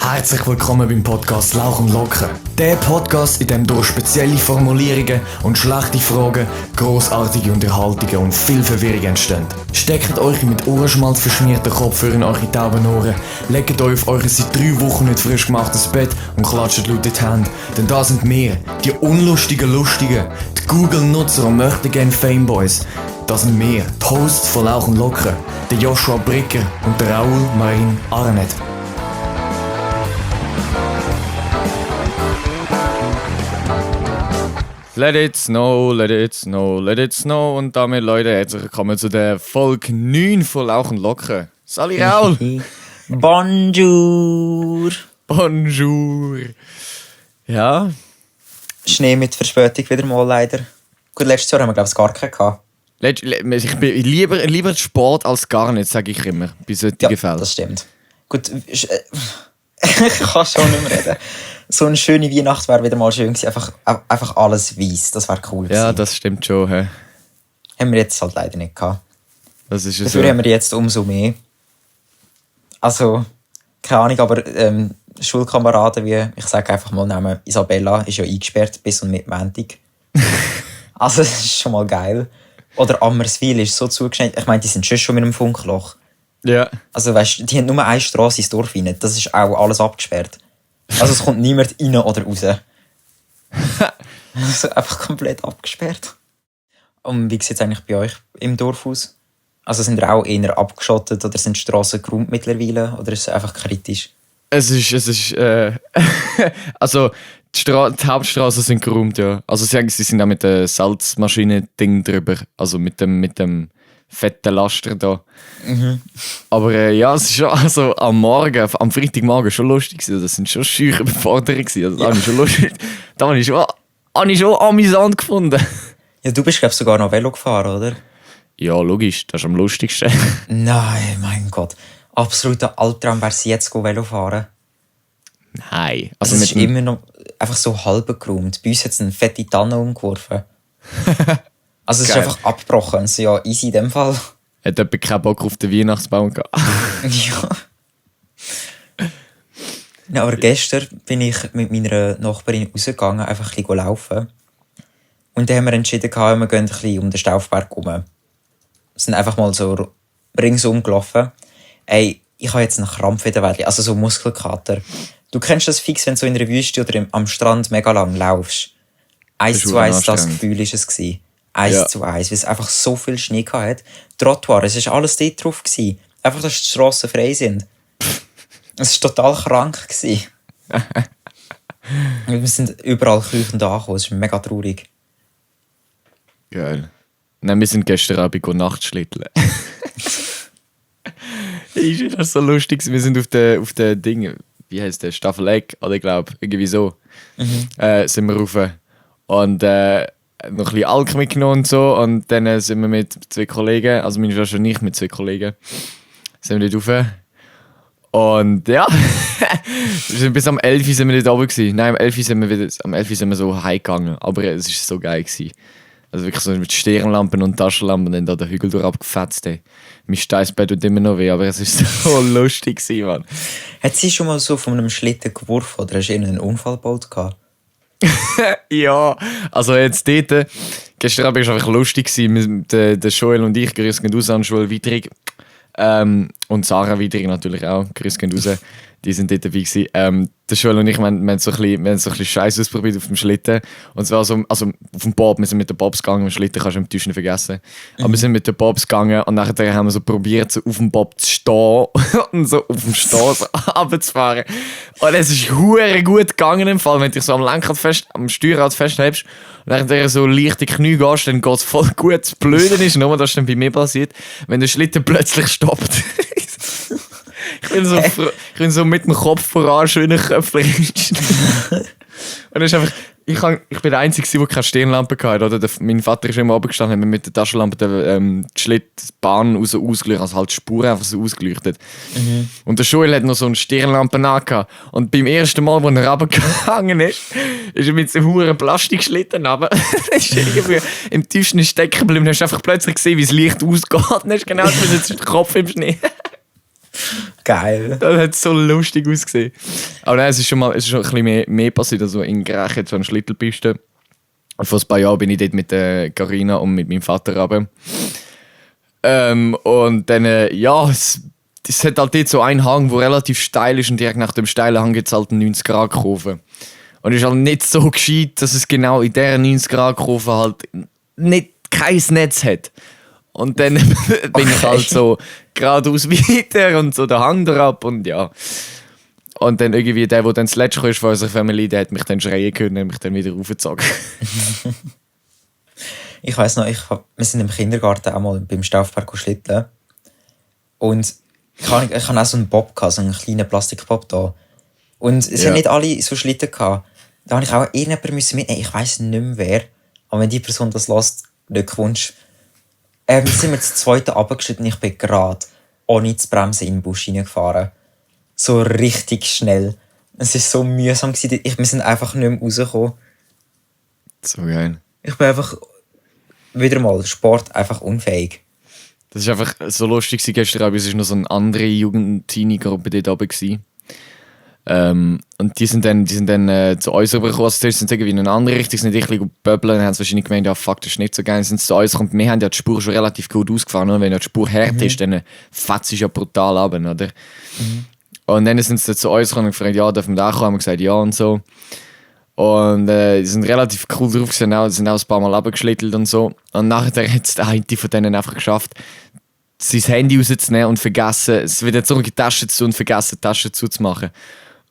Herzlich willkommen beim Podcast Lauch und Locker. Der Podcast, in dem durch spezielle Formulierungen und schlechte Fragen grossartige Unterhaltungen und viel Verwirrung entstehen. Steckt euch mit Ohrenschmalz verschmierten Kopfhörer in eure tauben Ohren, legt euch auf euer seit 3 Wochen nicht frisch gemachtes Bett und klatscht laut in die Hände. Denn da sind wir, die unlustigen Lustigen, die Google-Nutzer und möchtegern Fameboys. Das sind wir, die Hosts von Lauch und Locker, der Joshua Bricker und der Raoul Marin Arnett. Let it snow, let it snow, let it snow. Und damit, Leute, herzlich willkommen zu der Folge 9 von Lauch und Locker. Salut Raoul! Bonjour! Bonjour! Ja? Schnee mit Verspätung wieder mal leider. Gut, letztes Jahr haben wir glaube ich gar keinen gehabt. Ich bin lieber Sport als gar nicht, sage ich immer, bei solchen Fällen. Das stimmt. Gut, ich kann schon nicht mehr reden. So eine schöne Weihnacht wäre wieder mal schön gewesen. Einfach alles weiss, das wäre cool gewesen. Ja, das stimmt schon. He. Haben wir jetzt halt leider nicht gehabt. Das ist Dafür so. haben wir jetzt umso mehr. Also, keine Ahnung, aber Schulkameraden wie, ich sage einfach mal Namen, Isabella ist ja eingesperrt bis und mit Montag. Also, das ist schon mal geil. Oder Ammerswil ist so zugeschneit. Ich meine, die sind schon mit einem Funkloch. Ja. Also weißt, die haben nur eine Strasse ins Dorf rein. Das ist auch alles abgesperrt. Also es kommt niemand rein oder raus. Also einfach komplett abgesperrt. Und wie sieht es eigentlich bei euch im Dorf aus? Also sind ihr auch eher abgeschottet oder sind die Strassen geräumt mittlerweile? Oder ist es einfach kritisch? Es ist also die Hauptstraßen sind geräumt, ja. Also sie sind auch mit der Salzmaschine-Ding drüber. Also mit dem fetten Laster da. Mhm. Aber ja, es ist schon also am Freitagmorgen schon lustig gewesen. Das sind schon scheuche Überforderungen gewesen. Also, das habe ich schon amüsant gefunden. Ja, du bist glaube ich sogar noch Velo gefahren, oder? Ja, logisch. Das ist am lustigsten. Nein, mein Gott. Absoluter Albtraum wäre es jetzt Velo fahren. Nein. Also es ist immer noch einfach so halb geräumt. Bei uns hat es eine fette Tanne umgeworfen. Also es ist einfach abgebrochen. Also ja, easy in dem Fall. Hat jemand keinen Bock auf den Weihnachtsbaum gehabt? Ja, aber gestern bin ich mit meiner Nachbarin rausgegangen, einfach ein bisschen laufen. Und dann haben wir entschieden, wir gehen ein bisschen um den Staufberg herum. Wir sind einfach mal so ringsum gelaufen. Ey, ich habe jetzt einen Krampf in der Weile, also so Muskelkater. Du kennst das fix, wenn du so in der Wüste oder am Strand mega lang laufst. 1:1 das Gefühl war es. 1:1, weil es einfach so viel Schnee hatte. Trottoir, es war alles dort drauf. Einfach, dass die Strassen frei sind. Es war total krank. Wir sind überall kriechend angekommen, es ist mega traurig. Geil. Nein, wir sind gestern Abend Nachtschlitteln. Das war so lustig. Wir sind auf der Ding, wie heisst der? Staffeleck, oder ich glaube, irgendwie so. Sind wir rauf. Und noch ein bisschen Alk mitgenommen und so. Und dann sind wir mit 2 Kollegen, also meine Schwester und ich mit 2 Kollegen, sind wir dort rauf. Und ja, bis am 11 Uhr sind wir dort oben gewesen. Nein, am 11 Uhr sind wir so heimgegangen. Aber es war so geil gewesen. Also wirklich so mit Stirnlampen und Taschenlampen und dann da den Hügel durch abgefetzt. Mein Steißbett tut immer noch weh, aber es war so lustig gewesen, Mann. Hat sie schon mal so von einem Schlitten geworfen oder hast du einen Unfall gebaut? Ja, also jetzt dort, gestern Abend war es einfach lustig gewesen. Der Joel und ich, grüß gehen raus an Joel Wiedrig. Und Sarah Wiedrig natürlich auch, grüß gehen raus. Die sind dort dabei gewesen. Der Joel und ich, wir haben so ein bisschen Scheiß ausprobiert auf dem Schlitten. Und zwar so, also auf dem Bob, wir sind mit den Bobs gegangen, am Schlitten kannst du am Tisch nicht vergessen. Aber wir sind mit den Bobs gegangen und nachher haben wir so probiert, so auf dem Bob zu stehen und so auf dem Stehen so runterzufahren. Und es ist hure gut gegangen im Fall, wenn du dich so am Steuerrad festhältst und nachher so leicht in die Knie gehst, dann geht es voll gut. Das Blöde ist, nur das ist dann bei mir passiert, wenn der Schlitten plötzlich stoppt. Ich bin so mit dem Kopf voran, schöner Köpfchen. Und das ist einfach, ich bin der Einzige, der keine Stirnlampe hatte. Oder? Mein Vater ist immer oben gestanden, hat mir mit der Taschenlampe die Schlittbahn ausgeleuchtet, also halt die Spuren einfach so ausgeleuchtet. Mhm. Und der Joel hat noch so eine Stirnlampe angehabt. Und beim ersten Mal, als er runtergegangen ist er mit so einem hohen Plastikschlitten runter. Ist irgendwie im tiefsten stecken geblieben. Du hast einfach plötzlich gesehen, wie das Licht ausgeht. Und hast genau, jetzt ist der Kopf im Schnee. Geil. Das hat so lustig ausgesehen. Aber nein, es ist schon ein bisschen mehr passiert. Also in Grech jetzt so eine Schlittelpiste. Vor ein paar Jahren bin ich dort mit der Carina und mit meinem Vater runter. Und dann, es hat halt dort so einen Hang, der relativ steil ist und direkt nach dem steilen Hang gibt es halt eine 90-Grad-Kurve. Und es ist halt nicht so gescheit, dass es genau in dieser 90-Grad-Kurve halt nicht kein Netz hat. Und dann bin ich halt so geradeaus weiter und so der Hang ab und ja. Und dann irgendwie der dann das letzte kam von unserer Familie, der hat mich dann schreien können und mich dann wieder raufgezogen. Ich weiss noch, wir sind im Kindergarten auch mal beim Staufpark schlitteln. Und ich hatte auch so einen Bob, so einen kleinen Plastikbob da. Und es haben nicht alle so Schlitten gehabt. Da habe ich auch irgendjemanden mitnehmen. Ich weiss nicht mehr wer. Aber wenn die Person das lässt, Glückwunsch. Sind wir zu zweiten runtergeschritten und ich bin gerade ohne zu bremsen in den Busch reingefahren. So richtig schnell. Es war so mühsam. Wir sind einfach nicht mehr rausgekommen. So geil. Ich bin einfach wieder mal Sport einfach unfähig. Das war einfach so lustig gestern Abend. Es war noch so eine andere Jugend-Teenie-Gruppe dort oben. Und die sind dann zu uns rübergekommen. Also zuerst sind sie irgendwie in eine andere Richtung, sind nicht richtig böbeln. Dann haben sie wahrscheinlich gemeint, ja fuck, das ist nicht so geil. Dann sind sie zu uns gekommen. Wir haben ja die Spur schon relativ gut ausgefahren. Und wenn ja die Spur hart ist, dann fetzt es ja brutal runter, oder? Und dann sind sie zu uns gekommen und gefragt, ja, dürfen wir da kommen? Haben wir gesagt, ja und so. Und die sind relativ cool drauf, sind auch ein paar Mal runtergeschlittelt und so. Und nachher hat es der eine von denen einfach geschafft, sein Handy rauszunehmen und vergessen, es wieder zurück in die Tasche zu tun und vergessen, die Tasche zuzumachen.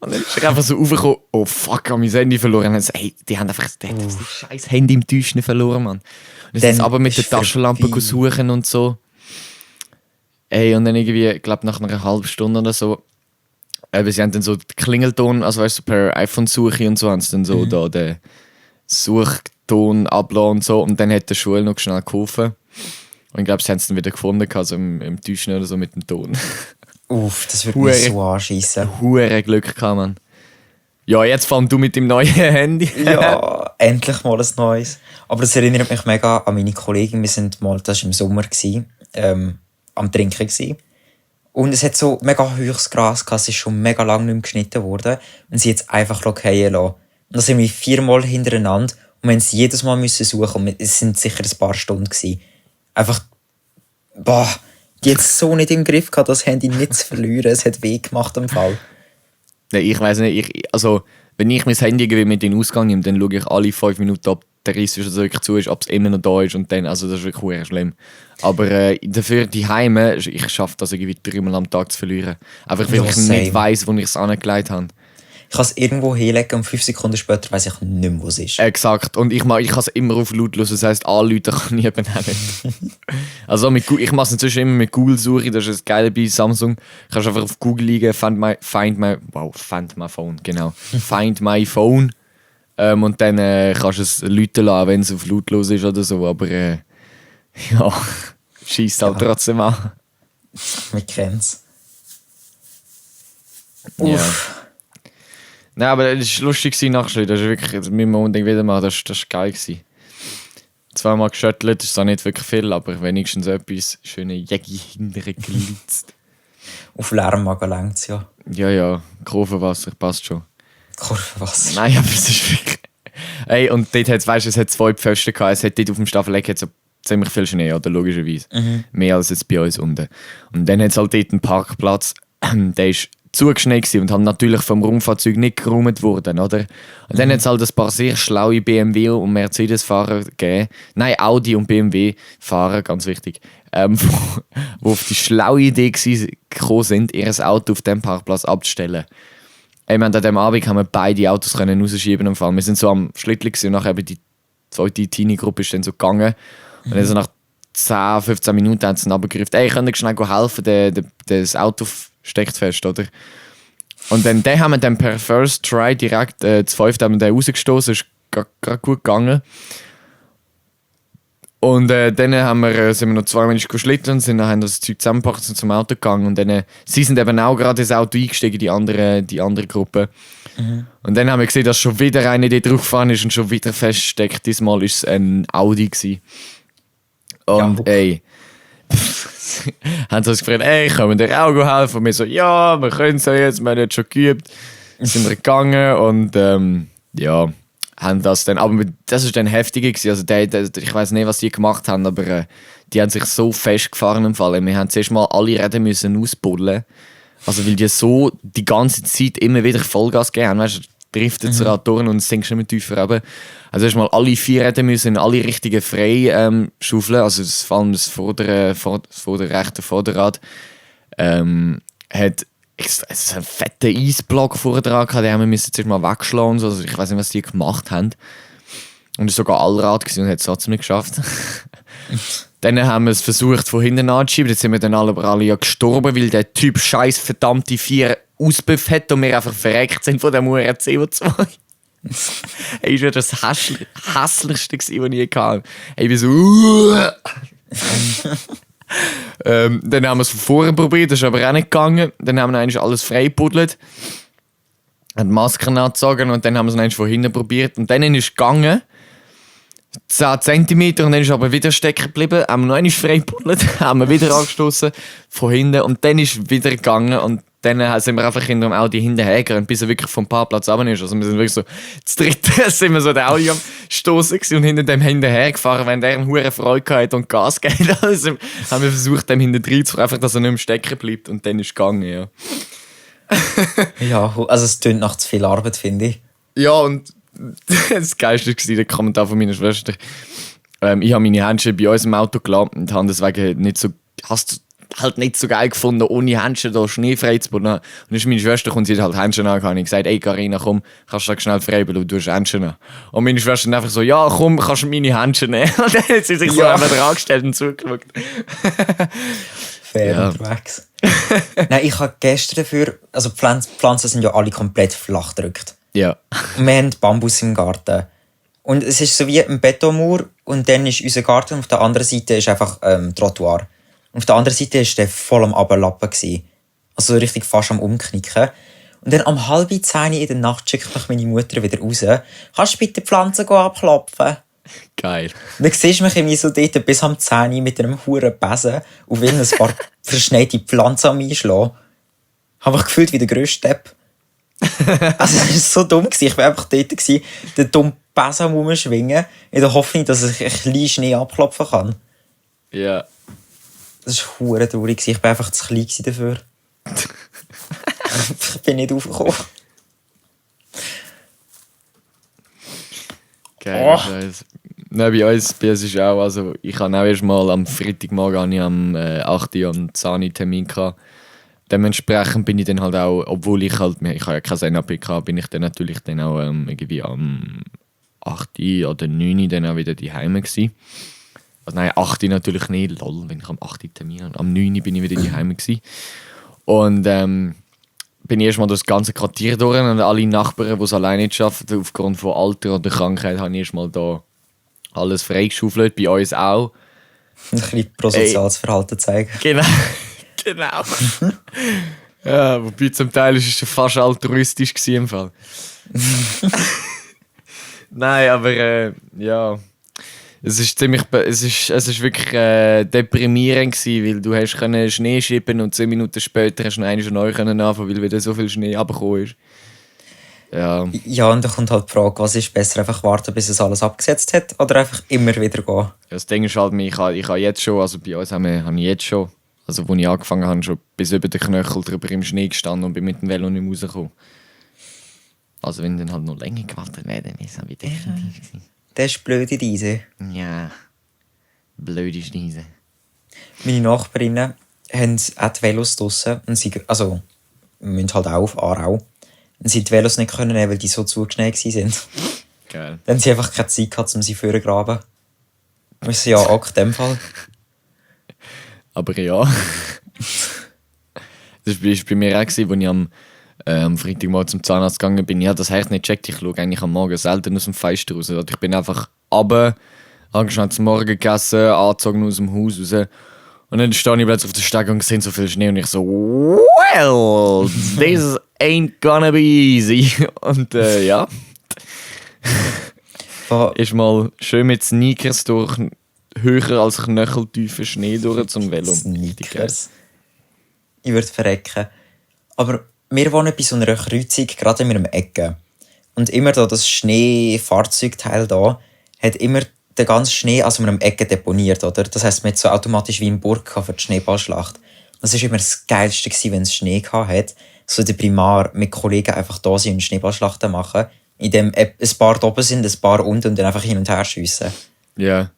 Und dann ist er einfach so raufgekommen, oh fuck, ich habe mein Handy verloren. Und dann so, hey, die haben das scheiß Handy im Täuschen verloren, Mann. Und dann sind aber mit der Taschenlampe suchen und so. Ey, und dann irgendwie, ich glaube nach einer halben Stunde oder so, sie haben dann so den Klingelton, also weißt du, per iPhone-Suche und so, haben sie dann so da den Suchton abgelassen und so. Und dann hat der Schule noch schnell geholfen. Und ich glaube, sie haben es dann wieder gefunden, also im Täuschen oder so mit dem Ton. Uff, das würde mich so anschiessen. Hure Glück gehabt, Mann. Ja, jetzt vor allem du mit dem neuen Handy. Ja, endlich mal ein neues. Aber das erinnert mich mega an meine Kollegin. Wir sind mal, das war im Sommer, am Trinken gewesen. Und es hat so mega hohes Gras gehabt, es ist schon mega lange nicht mehr geschnitten worden. Und sie hat es einfach fallen lassen. Und das sind wir 4 Mal hintereinander. Und wir mussten jedes Mal suchen. Und es sind sicher ein paar Stunden gewesen. Einfach, die hat so nicht im Griff gehabt, das Handy nicht zu verlieren. Es hat weh gemacht am Fall. Nein, ich weiss nicht. Also, wenn ich mein Handy mit in den Ausgang nehme, dann schaue ich alle 5 Minuten, ob der Riss wirklich zu ist, ob es immer noch da ist. Und dann, also das ist wirklich schlimm. Aber dafür die Heime, ich schaffe das irgendwie 3 Mal am Tag zu verlieren. Einfach weil ich nicht weiss, wo ich es angelegt habe. Ich kann es irgendwo hinlegen und 5 Sekunden später weiss ich nicht mehr, wo es ist. Exakt. Und ich kann es immer auf lautlos. Das heisst, anrufen kann ich eben auch nicht. Also ich mache es inzwischen immer mit Google-Suche. Das ist das Geile bei Samsung. Du kannst einfach auf Google liegen, find my phone, genau. Find my phone. Und dann kannst du es läuten lassen, wenn es auf lautlos ist oder so. Aber ja, schießt halt trotzdem an. Wir kennen es. Ja. Nein, aber es war lustig nachher. Das ist wirklich, das müssen wir unbedingt wieder machen. Das war geil. 2-mal geschüttelt, ist zwar nicht wirklich viel, aber wenigstens etwas schöne Jägi hinterher gelitzt. Auf Lärmmagen längt es ja. Ja, Kurvenwasser, passt schon. Kurvenwasser. Nein, aber es ist wirklich... Hey, und dort es hat 2 Pfosten gehabt. Es hat dort auf dem Staffeleck so ziemlich viel Schnee, oder? Logischerweise. Mehr als jetzt bei uns unten. Und dann hat es halt dort einen Parkplatz, der ist zugeschneit gewesen und haben natürlich vom Raumfahrzeug nicht geräumt worden, oder? Und dann hat es halt ein paar sehr schlaue BMW- und Mercedes-Fahrer gegeben. Nein, Audi- und BMW-Fahrer, ganz wichtig. Wo auf die schlaue Idee gekommen sind, ihr Auto auf dem Parkplatz abzustellen. An diesem Abend haben wir beide Autos rausschieben im Fall. Wir sind so am Schlitteln und nachher eben die zweite Teenie-Gruppe ist dann so gegangen. Und dann so nach 10, 15 Minuten haben sie dann runtergerufen, ey, könnt ihr schnell helfen, das Auto steckt fest, oder? Und dann den haben wir dann per First Try direkt zu 5 haben wir den rausgestoßen, ist gerade gut gegangen. Und dann sind wir noch 2 Minuten geschlitten und haben das Zeug zusammengepackt und zum Auto gegangen. Und dann, sie sind eben auch gerade ins Auto eingestiegen, die andere Gruppe. Und dann haben wir gesehen, dass schon wieder einer dort drauf gefahren ist und schon wieder feststeckt. Diesmal war es ein Audi gewesen. Und ey, haben sie uns gefragt, ey, können wir dir auch helfen? Und wir so, ja, wir können es ja jetzt, wir haben jetzt schon geübt. Sind wir gegangen und ja, haben das dann, aber das war dann heftiger gewesen. Also ich weiß nicht, was die gemacht haben, aber die haben sich so festgefahren im Fall. Wir haben zuerst mal alle Räder müssen ausbuddeln. Also weil die so die ganze Zeit immer wieder Vollgas gegeben haben, weißt du, driftet das Rad durch und es sinkt nicht mehr tiefer runter. Also erst mal alle 4 Räder müssen in alle Richtungen frei schaufeln, also vor allem das rechte Vorderrad hat es einen fetten Eisblock vorher dran gehabt, den haben wir müssen zuerst mal wegschlagen und so. Also ich weiß nicht, was die gemacht haben. Und es war sogar Allrad und hat es trotzdem nicht geschafft. Dann haben wir es versucht, von hinten anzuschieben. Jetzt sind wir dann alle ja gestorben, weil der Typ scheiß verdammte 4 Auspuff hat und wir einfach verreckt sind von dem Uhren CO2. Ey, das war das hässlichste, was ich je hatte. Ey, ich bin so... dann haben wir es von vorne probiert, das ist aber auch nicht gegangen. Dann haben wir eigentlich alles freigebuddelt, haben die Masken angezogen und dann haben wir es eigentlich von hinten probiert. Und dann ist es gegangen, 10 cm und dann ist aber wieder stecken geblieben. Haben wir noch einmal freigebuddelt, haben wir wieder angestoßen von hinten und dann ist es wieder gegangen. Und dann sind wir einfach hinter dem Audi hinterhergerannt, bis er wirklich vom Parkplatz runter ist. Also wir sind wirklich so, das dritte sind wir so der Audi am Stossen und hinter dem hinterhergefahren, wenn der eine hohe Freude hatte und Gas gegeben hat. Also haben wir versucht, dem hinter zu fahren, einfach, dass er nicht mehr stecken bleibt. Und dann ist es gegangen, ja. Ja, also es tönt nach zu viel Arbeit, finde ich. Ja, und das Geilste war der Kommentar von meiner Schwester. Ich habe meine Händchen bei uns im Auto gelassen und habe deswegen nicht so geil gefunden, ohne Händchen da Schnee frei zu bauen. Und dann ist meine Schwester und sie hat halt Händchen an und ich gesagt, ey Carina, komm, kannst du da schnell frei bauen, du hast Händchen an. Und meine Schwester dann einfach so, ja komm, kannst du meine Händchen nehmen. Und dann hat sie sich so einfach dran gestellt und zugeschaut. Fair unterwegs. Nein, ich habe gestern dafür, also die Pflanzen sind ja alle komplett flach gedrückt. Ja. Und wir haben Bambus im Garten. Und es ist so wie ein Betonmauer und dann ist unser Garten und auf der anderen Seite ist einfach Trottoir. Und auf der anderen Seite war der voll am Ablappen. Also so richtig fast am Umknicken. Und dann um 9:30 in der Nacht schickt mich meine Mutter wieder raus. Kannst du bitte die Pflanzen abklopfen? Geil. Und dann siehst du mich irgendwie so dort bis am 10 mit einem huren Besen und will ein paar verschneite Pflanzen am Einschlagen. Habe mich gefühlt wie der grösste Depp. Also es war so dumm. Ich war einfach dort, den dummen Besen am Rumschwingen, in der Hoffnung, dass ich ein bisschen Schnee abklopfen kann. Ja. Das war verdammt traurig. Ich war einfach zu klein dafür. Ich bin nicht aufgekommen. Geil. Oh. Nein, bei uns ist es auch, also ich habe auch erst mal am Freitagmorgen am 8 Uhr einen Zahni-Termin gehabt. Dementsprechend bin ich dann halt auch, obwohl ich habe ja kein NAP gehabt, bin ich dann natürlich dann auch irgendwie am 8 oder 9 dann auch wieder daheim gewesen. Also nein, 8 natürlich nicht, lol, wenn ich am 8 Termin habe. Am 9 bin ich wieder daheim gewesen. Und bin ich erstmal durch das ganze Quartier durch und alle Nachbarn, die es alleine nicht arbeiten, aufgrund von Alter oder Krankheit, habe ich erstmal da alles freigeschaufelt, bei uns auch. Ein bisschen prosoziales Verhalten zeigen. Genau. Genau. Ja, wobei zum Teil war es fast altruistisch im Fall. Nein, aber ja. Es ist wirklich deprimierend gewesen, weil du hast Schnee schippen und 10 Minuten später hast du noch neu anfangen, weil wieder so viel Schnee runtergekommen ist. Ja. Ja, und da kommt halt die Frage, was ist besser, einfach warten, bis es alles abgesetzt hat oder einfach immer wieder gehen? Ja, das Ding ist halt, ich habe jetzt schon, also bei uns habe ich jetzt schon, also als ich angefangen habe, schon bis über den Knöchel drüber im Schnee gestanden und bin mit dem Velo nicht mehr rausgekommen. Also wenn dann halt noch länger gewartet wäre, dann ist es wieder definitiv gewesen. Das ist blöde Reise. Ja, blöde Schneise. Meine Nachbarinnen haben auch die Velos draussen. Also, wir müssen halt auch auf Aarau. Und sie die Velos nicht können nehmen, weil die so zugeschneit waren. Geil. Dann haben sie einfach keine Zeit gehabt, um sie vorzugraben. Wir sind ja auch in dem Fall. Aber ja. Das war bei mir auch, als ich am Freitag mal zum Zahnarzt gegangen bin. Ja, das heißt nicht gecheckt. Ich schaue eigentlich am Morgen selten aus dem Fenster raus. Ich bin einfach runter, habe schnell zum Morgen gegessen, angezogen aus dem Haus raus. Und dann stehe ich plötzlich auf der Stege und sehe so viel Schnee und ich so, well, this ain't gonna be easy. Und ja. Ist mal schön mit Sneakers durch höher als knöcheltiefen Schnee durch zum Velo. Richtig geil. Snickers. Ich würde verrecken. Aber wir wohnen bei so einer Kreuzung, gerade in einem Ecke. Und immer da das Schneefahrzeugteil da hat immer den ganzen Schnee an so einem Ecke deponiert, oder? Das heisst, man hat so automatisch wie im Burg für die Schneeballschlacht. Das war immer das Geilste, wenn es Schnee hatte. So der Primar mit Kollegen einfach da sind und Schneeballschlachten machen. In dem ein paar oben sind, ein paar unten und dann einfach hin und her schiessen. Ja. Yeah.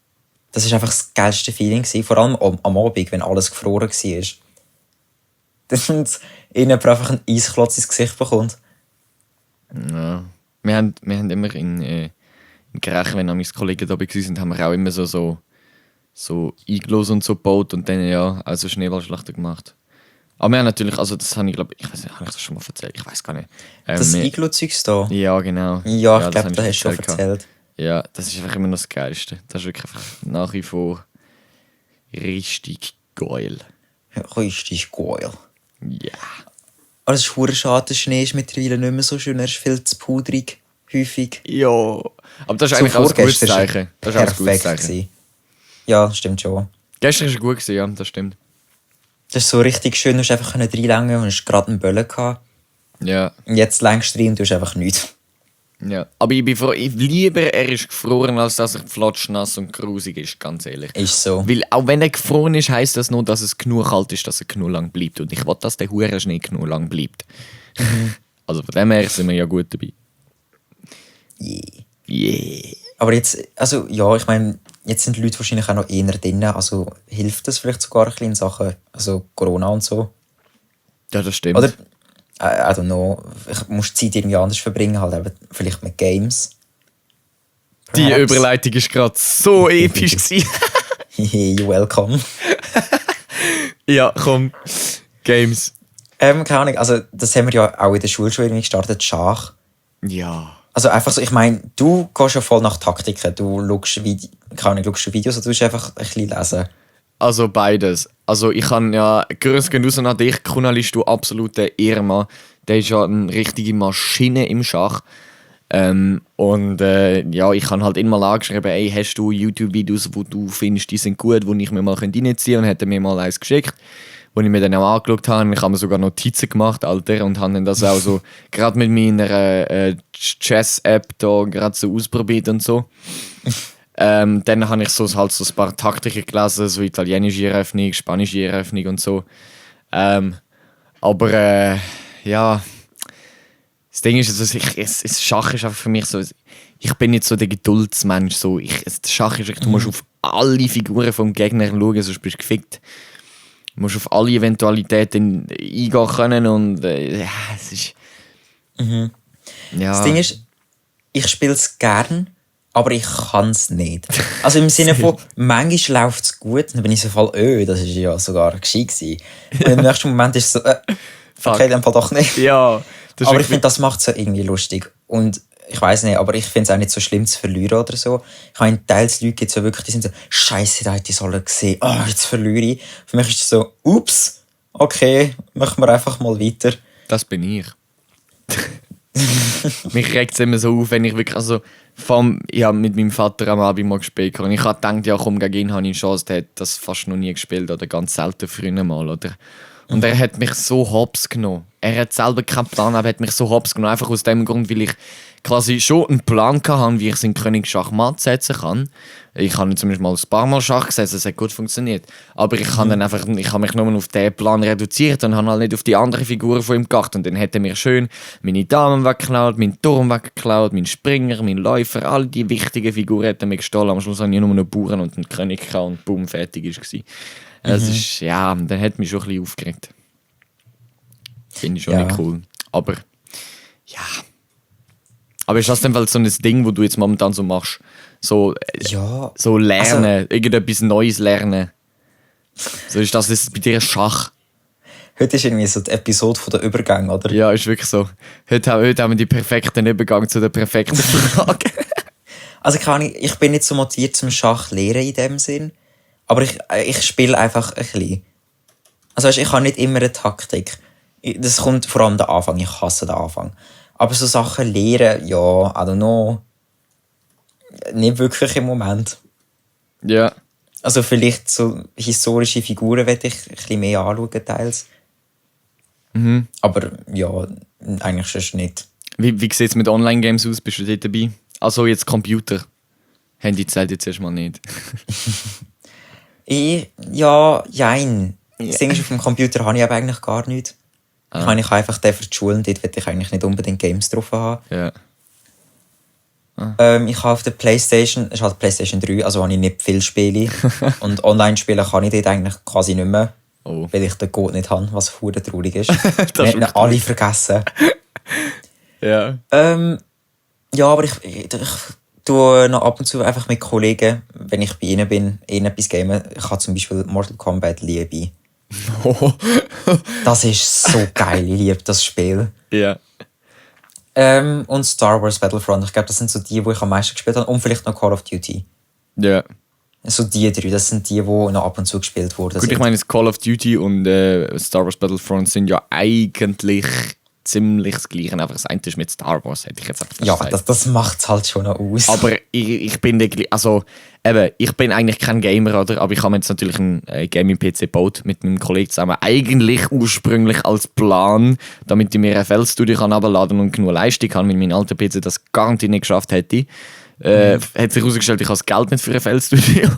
Das war einfach das geilste Feeling. Vor allem am Abend, wenn alles gefroren war. Dann ihnen einfach einen Eisklotz ins Gesicht bekommt. Ja. Wir haben immer in Grech, wenn meine Kollegen da waren, haben wir auch immer so Iglos und so gebaut und dann also Schneeballschlachten gemacht. Aber wir haben natürlich, also das habe ich glaube ich weiß nicht, habe ich das schon mal erzählt? Ich weiß gar nicht. Das Iglo-Zeugs da? Ja, genau. Ja, ich glaube, das hast du schon erzählt. Ja, das ist einfach immer noch das Geilste. Das ist wirklich einfach nach wie vor richtig geil. Richtig geil. Ja. Aber es ist verdammt schade, der Schnee ist mittlerweile nicht mehr so schön, er ist viel zu pudrig, häufig. Ja. Aber das ist eigentlich auch ein gutes Zeichen. Das ist auch ein gutes Zeichen. Gewesen. Ja, das stimmt schon. Gestern war es gut, ja, das stimmt. Das ist so richtig schön, du hast einfach reinlängen und hast gerade einen Böllen gehabt. Ja. Und jetzt längst rein und du hast einfach nichts. Ja. Aber ich bin froh, lieber er ist gefroren, als dass er flotschnass und grusig ist, ganz ehrlich. Ist so. Weil auch wenn er gefroren ist, heisst das nur, dass es genug kalt ist, dass er genug lang bleibt. Und ich will, dass der hure Schnee genug lang bleibt. Also von dem her sind wir ja gut dabei. Yeah. Aber jetzt, also ja, ich meine, jetzt sind die Leute wahrscheinlich auch noch eher drin. Also hilft das vielleicht sogar ein bisschen in Sachen also Corona und so? Ja, das stimmt. Oder, I don't know, ich muss die Zeit irgendwie anders verbringen, halt eben vielleicht mit Games. Die Perhaps. Überleitung war gerade so episch gewesen. You're welcome. Ja, komm. Games. Keine Ahnung, also das haben wir ja auch in der Schule schon irgendwie gestartet, Schach. Ja. Also einfach so, ich meine, du gehst ja voll nach Taktiken. Du schaust Videos oder du musst einfach ein bisschen lesen. Also beides. Also ich kann ja, Grüße gehen raus an dich, Kunal, du absoluter Ehrenmann. Der ist ja eine richtige Maschine im Schach. Ja, ich habe halt immer mal angeschrieben, ey, hast du YouTube-Videos, wo du findest, die sind gut, wo ich mir mal reinziehen könnte? Und hat er mir mal eins geschickt, wo ich mir dann auch angeschaut habe. Ich habe mir sogar Notizen gemacht, Alter, und habe dann das auch so, gerade mit meiner Chess-App da gerade so ausprobiert und so. Dann habe ich halt so ein paar Taktiken gelesen, so italienische Eröffnung, spanische Eröffnung und so. Ja, das Ding ist, also Schach ist einfach für mich so, ich bin nicht so der Geduldsmensch. So, Schach ist, du musst auf alle Figuren vom Gegner schauen, sonst bist du gefickt. Du musst auf alle Eventualitäten eingehen können und es ist... Mhm. Ja. Das Ding ist, ich spiele es gern, aber ich kann es nicht. Also im Sinne von, manchmal läuft es gut, dann bin ich so voll, das war ja sogar gescheit gewesen. Und im nächsten Moment ist es so, okay, in dem Fall doch nicht. Ja. Aber ich finde, das macht es so irgendwie lustig. Und ich weiß nicht, aber ich finde es auch nicht so schlimm zu verlieren oder so. Ich meine, teils Leute gibt es ja wirklich, die sind so, Scheiße, da hätte ich sollen gesehen, jetzt verliere ich. Für mich ist es so, ups, okay, machen wir einfach mal weiter. Das bin ich. Mich regt es immer so auf, wenn ich wirklich, also ich habe mit meinem Vater am Abend mal gespielt und ich habe gedacht, ja komm, gegen ihn habe ich eine Chance, der hat das fast noch nie gespielt oder ganz selten früher mal, oder? Und er hat mich so hops genommen. Er hat selber keinen Plan, aber hat mich so hops genommen, einfach aus dem Grund, weil ich quasi schon einen Plan hatte, wie ich es in König Schachmatt setzen kann. Ich habe zumindest mal ein paar Mal Schach gesetzt, es hat gut funktioniert. Aber ich habe mich nur auf diesen Plan reduziert und habe halt nicht auf die anderen Figuren von ihm geachtet. Und dann hat er mir schön meine Damen weggeklaut, meinen Turm weggeklaut, meinen Springer, meinen Läufer, all die wichtigen Figuren hat er mir gestohlen. Am Schluss habe ich nur noch Bauern und einen König gehabt und boom, fertig war. Es ist, ja, dann hat mich schon ein bisschen aufgeregt. Finde ich schon nicht cool. Aber, ja. Aber ist das denn so ein Ding, wo du jetzt momentan so machst? So lernen, also, irgendetwas Neues lernen. So ist das bei dir Schach? Heute ist irgendwie so die Episode von der Übergang, oder? Ja, ist wirklich so. Heute haben wir die perfekten Übergang zu der perfekten Frage. Also ich bin nicht so motiviert zum Schach lernen in dem Sinn. Aber ich spiele einfach ein bisschen. Also weißt, ich habe nicht immer eine Taktik. Das kommt vor allem der Anfang. Ich hasse den Anfang. Aber so Sachen lernen, ja, I don't know. Nicht wirklich im Moment. Ja. Also vielleicht so historische Figuren werde ich ein bisschen mehr anschauen, teils. Aber ja, eigentlich sonst nicht. Wie sieht es mit Online-Games aus? Bist du dort dabei? Also jetzt Computer. Handy zählt jetzt erstmal nicht. Jein. Das Ding ist, auf dem Computer habe ich aber eigentlich gar nichts. Ich habe einfach den für die Schule und dort will ich eigentlich nicht unbedingt Games drauf haben. Ja. Ich habe auf der Playstation, es ist halt Playstation 3, also habe ich nicht viel Spiele. Und online spielen kann ich dort eigentlich quasi nicht mehr. Oh. Weil ich den Code nicht habe, was verdammt traurig ist. Das Wir haben alle vergessen. Ja. Ja, aber ich tue noch ab und zu einfach mit Kollegen, wenn ich bei ihnen bin, etwas gamen. Ich habe zum Beispiel Mortal Kombat liebe. Oh. Das ist so geil, ich liebe das Spiel. Ja. Und Star Wars Battlefront, ich glaube, das sind so die ich am meisten gespielt habe. Und vielleicht noch Call of Duty. Ja. So die drei, das sind die noch ab und zu gespielt wurden. Gut, ich meine, Call of Duty und Star Wars Battlefront sind ja eigentlich ziemlich das Gleiche. Einfach das eine ist mit Star Wars, hätte ich jetzt einfach ja, gesagt. das macht es halt schon noch aus. Aber ich bin ich bin eigentlich kein Gamer, oder? Aber ich habe mir jetzt natürlich einen Gaming-PC gebaut mit meinem Kollegen zusammen. Eigentlich ursprünglich als Plan, damit ich mir ein FL-Studio herunterladen und genug Leistung habe, weil mein alter PC das garantiert nicht geschafft hätte. Hat sich herausgestellt, ich habe das Geld nicht für ein FL-Studio.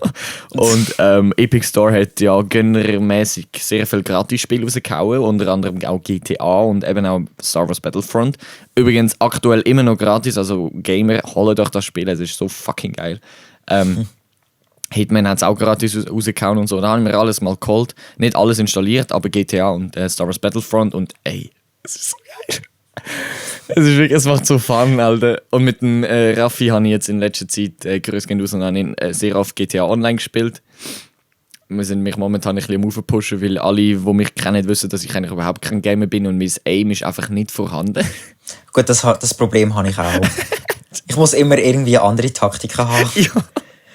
Und Epic Store hat ja gönnermäßig sehr viele Gratis-Spiele rausgehauen, unter anderem auch GTA und eben auch Star Wars Battlefront. Übrigens aktuell immer noch gratis, also Gamer, holt euch das Spiel, es ist so fucking geil. Hitman hat es auch gratis rausgehauen und so, da haben wir alles mal geholt. Nicht alles installiert, aber GTA und Star Wars Battlefront und ey, es ist so geil. Es macht so Fun, Alter. Und mit dem Raffi habe ich jetzt in letzter Zeit grüß gehen raus und habe sehr oft GTA Online gespielt. Wir sind mich momentan ein bisschen am Aufpushen, weil alle, die mich kennen, wissen, dass ich eigentlich überhaupt kein Gamer bin und mein Aim ist einfach nicht vorhanden. Gut, das Problem habe ich auch. Ich muss immer irgendwie andere Taktiken haben. Ja.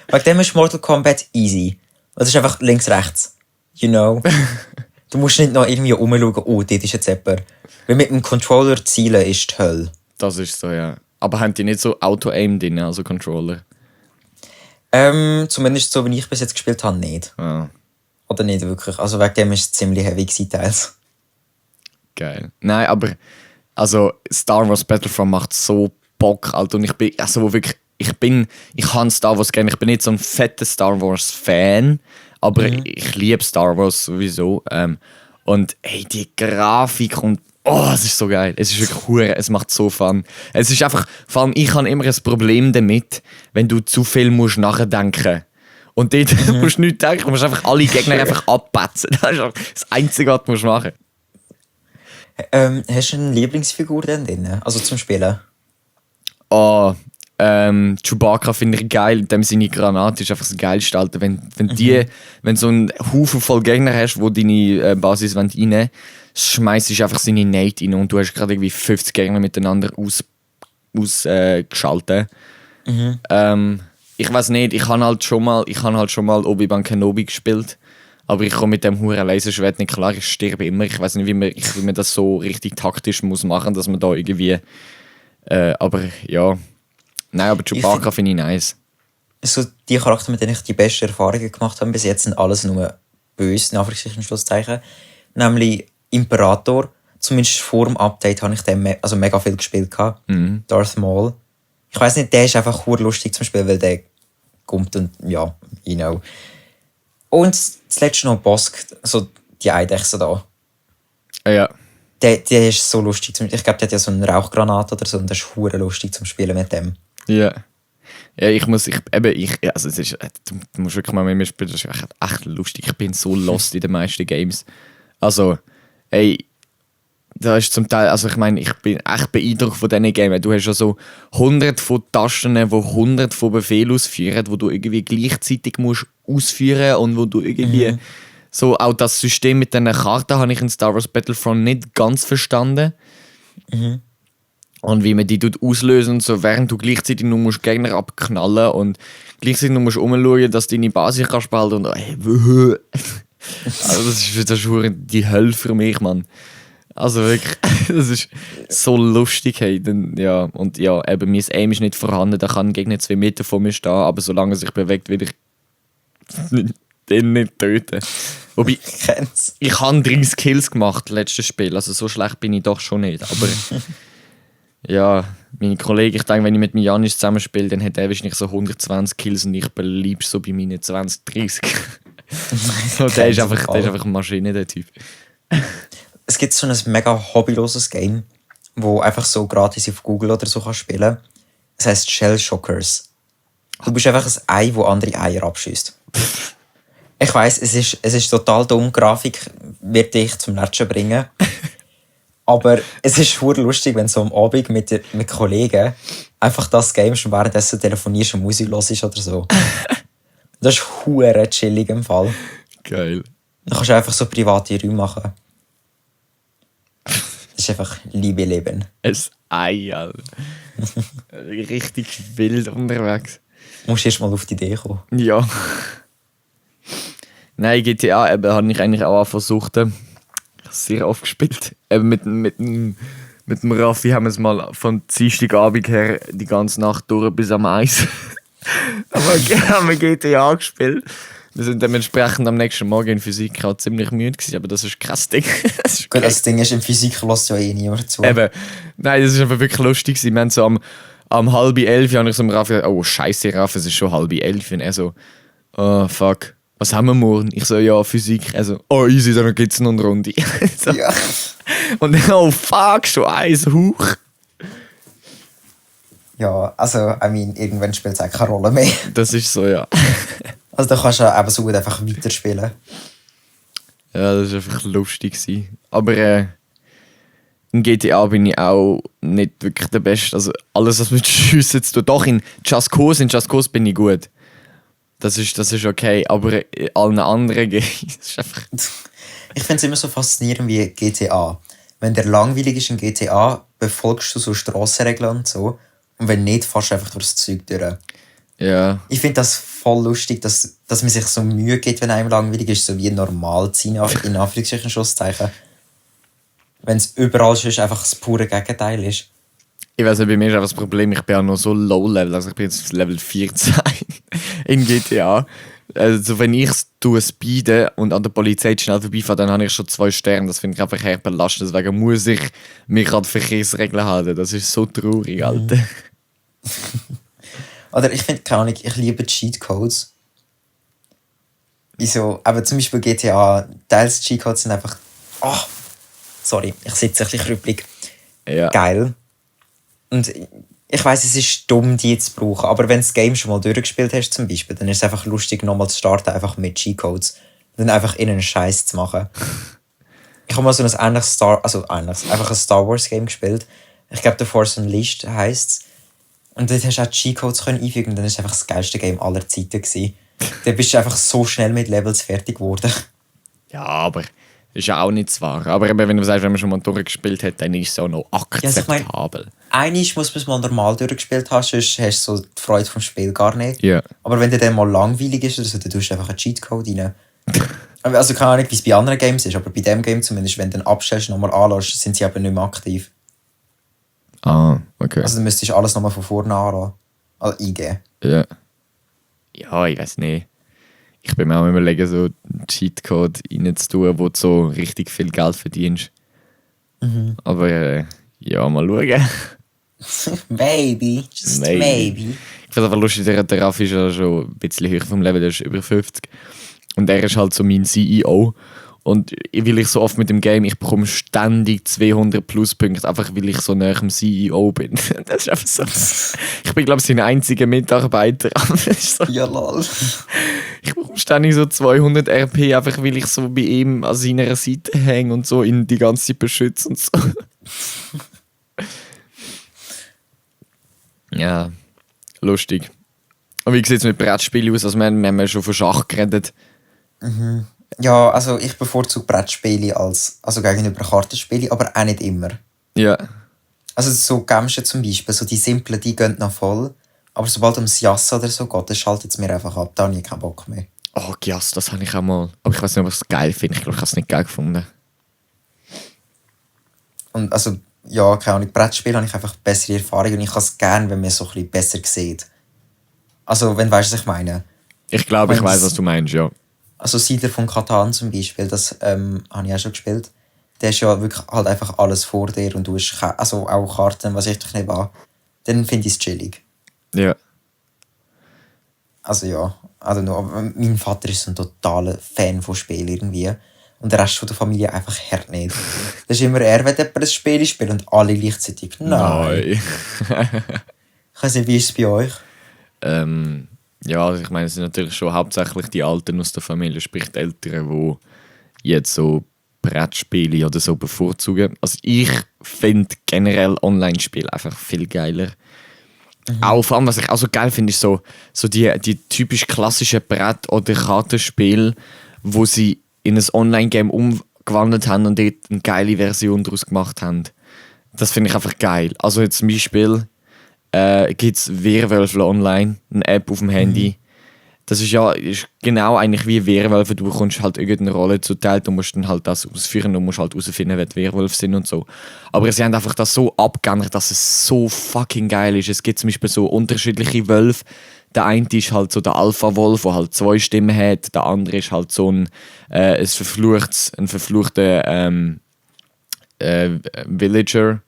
Wegen dem ist Mortal Kombat easy. Das ist einfach links, rechts. You know? Du musst nicht noch irgendwie rumschauen, oh, dort ist jetzt jemand. Weil mit dem Controller zielen ist die Hölle. Das ist so, ja. Aber haben die nicht so Auto-Aim drin, also Controller? Zumindest so, wie ich bis jetzt gespielt habe, nicht. Ah, Oder nicht wirklich. Also wegen dem ist es ziemlich heavy gewesen, teils. geil. Nein, aber also Star Wars Battlefront macht so Bock, Alter. Und ich bin, also wirklich, ich habe Star Wars gerne. Ich bin nicht so ein fetter Star Wars Fan, aber ich liebe Star Wars sowieso. Und hey, die Grafik und es ist so geil. Es ist wirklich hure, es macht so Fun. Es ist einfach, vor allem ich habe immer ein Problem damit, wenn du zu viel musst nachdenken. Und dort musst du nichts denken, du musst einfach alle Gegner einfach abpetzen. Das ist das Einzige, was du machen musst. Hast du eine Lieblingsfigur denn drin? Also zum Spielen? Chewbacca finde ich geil, in dem Sinne Granate ist einfach das Geilste, Alter. Wenn du so einen Haufen voll Gegner hast, wo deine Basis rein schmeißt du einfach seine Nate rein und du hast gerade irgendwie 50 Gegner miteinander ausgeschaltet. Ich weiß nicht, ich habe halt schon mal Obi-Wan Kenobi gespielt, aber ich komme mit dem huren Laserschwert nicht klar, ich sterbe immer. Ich weiß nicht, wie man das so richtig taktisch muss machen, dass man da irgendwie aber ja. Nein, aber Chewbacca finde ich nice. So die Charaktere, mit denen ich die besten Erfahrungen gemacht habe, bis jetzt sind alles nur böse, in Anführungszeichen, Schlusszeichen. Nämlich Imperator. Zumindest vor dem Update habe ich den mega viel gespielt. Darth Maul. Ich weiss nicht, der ist einfach lustig zum Spielen, weil der kommt und ja, you know. Und zuletzt noch Bosk, so die Eidechse da. Ja. Der ist so lustig. Ich glaube, der hat ja so eine Rauchgranate oder so und das ist hure lustig zum Spielen mit dem. Ja. Ja, also es ist, du musst wirklich mal mit mir spielen, das ist echt lustig. Ich bin so lost in den meisten Games. Also, ey, da ist zum Teil, also ich meine, ich bin echt beeindruckt von diesen Games. Du hast ja so 100 von Tasten, die 100 von Befehlen ausführen, wo du irgendwie gleichzeitig musst ausführen und wo du irgendwie so, auch das System mit diesen Karten habe ich in Star Wars Battlefront nicht ganz verstanden. Und wie man die auslösen und so, während du gleichzeitig nur musst Gegner abknallen und gleichzeitig nur musst umschauen, dass du deine Basis kannst behalten und also das ist die Hölle für mich, Mann. Also wirklich, das ist so lustig, hey. Ja, und ja, eben, mein Aim ist nicht vorhanden, da kann ein Gegner 2 Meter vor mir stehen, aber solange er sich bewegt, will ich den nicht töten. Wobei, Ich kenn's. ich habe 30 Kills gemacht, letztes Spiel. Also so schlecht bin ich doch schon nicht. Aber ja, meine Kollegen, ich denke, wenn ich mit dem Janis zusammenspiele, dann hat er wahrscheinlich so 120 Kills und ich bleibe so bei meinen 20, 30. So, der ist einfach eine Maschine, der Typ. Es gibt so ein mega hobbyloses Game, wo einfach so gratis auf Google oder so kannst spielen. Es heisst Shell Shockers. Du bist einfach ein Ei, das andere Eier abschießt. Ich weiss, es ist total dumm. Die Grafik wird dich zum Latschen bringen. Aber es ist verdammt lustig, wenn du so am Abend mit Kollegen einfach das Game schon währenddessen telefonierst und Musik hörst oder so. Das ist verdammt chillig im Fall. Geil. Dann kannst du einfach so private Räume machen. Das ist einfach Liebe Leben. Ein Ei, Alter. Richtig wild unterwegs. Du musst erst mal auf die Idee kommen. Ja. Nein, GTA habe ich eigentlich auch versucht. Ich habe es sehr oft gespielt. Eben mit dem Raffi haben wir es mal von Dienstagabend her die ganze Nacht durch bis am Eis. Aber haben wir GTA gespielt. Wir sind dementsprechend am nächsten Morgen in Physik auch ziemlich müde gewesen, aber das ist krass Ding. Das ist Gut, das Ding ist, in Physik lässt ja eh niemand zu. Eben. Nein, das ist einfach wirklich lustig gewesen. Wir haben so am 10:30 habe ich so am Raffi gesagt, oh scheiße Raffi, es ist schon 10:30. Und er so, oh fuck, was haben wir morgen? Ich so, ja, Physik. Also, oh easy, dann gibt es noch eine Runde. So. Ja. Und dann, oh fuck, schon eins hoch. Ja, also, irgendwann spielt es auch keine Rolle mehr. Das ist so, ja. Also, da kannst du ja eben so gut einfach weiterspielen. Ja, das war einfach lustig gewesen. Aber in GTA bin ich auch nicht wirklich der Beste. Also alles, was mit Schiessen zu tun. Doch, in Just Cause bin ich gut. Das ist okay. Aber in allen anderen Games ist einfach... Ich finde es immer so faszinierend wie GTA. Wenn der langweilig ist in GTA, befolgst du so Strassenregeln und so. Und wenn nicht, fährst du einfach durchs Zeug durch. Ja. Ich finde das voll lustig, dass man sich so Mühe gibt, wenn einem langweilig ist, so wie normal zu sein, in Anführungszeichen, Schlusszeichen. Wenn es überall schon einfach das pure Gegenteil ist. Ich weiß nicht, bei mir ist einfach das Problem, ich bin ja noch so low-level. Also ich bin jetzt auf Level 14 in GTA. Also wenn ich es speede und an der Polizei schnell vorbeifahre, dann habe ich schon 2 Sterne. Das finde ich einfach eher belastend. Deswegen muss ich mich an die Verkehrsregeln halten. Das ist so traurig, Alter. Oder ich finde, keine Ahnung, ich liebe Cheatcodes. Wieso? Aber zum Beispiel GTA, teils Cheatcodes sind einfach... Oh, sorry, ich sitze ein bisschen krüppelig. Ja. Geil. Und ich weiss, es ist dumm, die zu brauchen, aber wenn du das Game schon mal durchgespielt hast, zum Beispiel, dann ist es einfach lustig, nochmal zu starten, einfach mit Cheatcodes. Und dann einfach einen Scheiß zu machen. Ich habe mal so ein ähnliches einfach ein Star Wars Game gespielt. Ich glaube, The Force Unleashed heisst es. Und dort hast du auch Cheatcodes einfügen und dann war es einfach das geilste Game aller Zeiten gewesen. Dann bist du einfach so schnell mit Levels fertig geworden. Ja, aber ist ja auch nicht wahr. Aber eben, wenn du sagst, wenn man schon mal durchgespielt hat, dann ist es auch noch akzeptabel. Einmal muss man es mal normal durchgespielt haben, sonst hast du so die Freude vom Spiel gar nicht. Ja. Aber wenn dir dann mal langweilig ist, oder so, dann tust du einfach einen Cheatcode rein. Also keine Ahnung, wie es bei anderen Games ist, aber bei dem Game zumindest, wenn du dann abstellst und nochmal anlässt, sind sie eben nicht mehr aktiv. Ah, okay. Also dann müsstest du alles nochmal von vorne eingeben. Ja. Ja, ich weiß nicht. Ich bin mir auch überlegen, so einen Cheatcode reinzutun, wo du so richtig viel Geld verdienst. Mhm. Aber ja, mal schauen. Maybe, just maybe. Ich finde es einfach lustig, der Raffi ist ja schon ein bisschen höher vom Level, der ist über 50. Und er ist halt so mein CEO. Und weil ich so oft mit dem Game, ich bekomme ständig 200 Pluspunkte, einfach weil ich so nah am CEO bin. Das ist einfach so. Ich bin, glaube ich, sein einziger Mitarbeiter. Das ist so. Ja, lol. Ich bekomme ständig so 200 RP, einfach weil ich so bei ihm an seiner Seite hänge und so ihn die ganze Zeit beschütze und so. Ja, lustig. Und wie sieht es mit Brettspielen aus? Also wir haben ja schon von Schach geredet. Mhm. Ja, also ich bevorzuge Brettspiele also gegenüber Kartenspielen, aber auch nicht immer. Ja. Also so Gämschen zum Beispiel, so die simplen, die gehen noch voll. Aber sobald ums Jassen oder so geht, dann schaltet es mir einfach ab. Da habe ich keinen Bock mehr. Oh, Gias, das habe ich auch mal. Aber ich weiß nicht, ob ich es geil finde. Ich glaube, ich habe es nicht geil gefunden. Und also, ja, keine Ahnung, Brettspiele habe ich einfach bessere Erfahrungen und ich habe es gerne, wenn man so ein bisschen besser sieht. Also, wenn du weißt, was ich meine. Ich glaube, ich Meinst- weiß, was du meinst, ja. Also Siedler von Catan zum Beispiel, das habe ich auch schon gespielt. Der ist ja wirklich halt einfach alles vor dir und du hast also auch Karten, was ich doch nicht war. Dann finde ich es chillig. Ja. Also ja, also nur, aber mein Vater ist so ein totaler Fan von Spielen irgendwie. Und der Rest von der Familie einfach hart nicht. Das ist immer er, wenn jemand ein Spiel spielt und alle gleichzeitig. Nein. Ich weiß nicht, wie ist es bei euch? Ja, also ich meine, es sind natürlich schon hauptsächlich die Alten aus der Familie, sprich die Älteren, die jetzt so Brettspiele oder so bevorzugen. Also ich finde generell Online-Spiele einfach viel geiler. Auch vor allem, was ich auch so geil finde, ist so die typisch klassischen Brett- oder Kartenspiele, wo sie in ein Online-Game umgewandelt haben und dort eine geile Version daraus gemacht haben. Das finde ich einfach geil. Also jetzt zum Beispiel gibt es Werwölfe online, eine App auf dem Handy. Das ist genau eigentlich wie Werwölfe. Du bekommst halt irgendeine Rolle zuteil, du musst dann halt das ausführen, du musst halt herausfinden, wer die Werwölfe sind und so. Aber sie haben einfach das so abgeändert, dass es so fucking geil ist. Es gibt zum Beispiel so unterschiedliche Wölfe. Der eine ist halt so der Alpha-Wolf, der halt 2 Stimmen hat. Der andere ist halt so ein verfluchter Villager.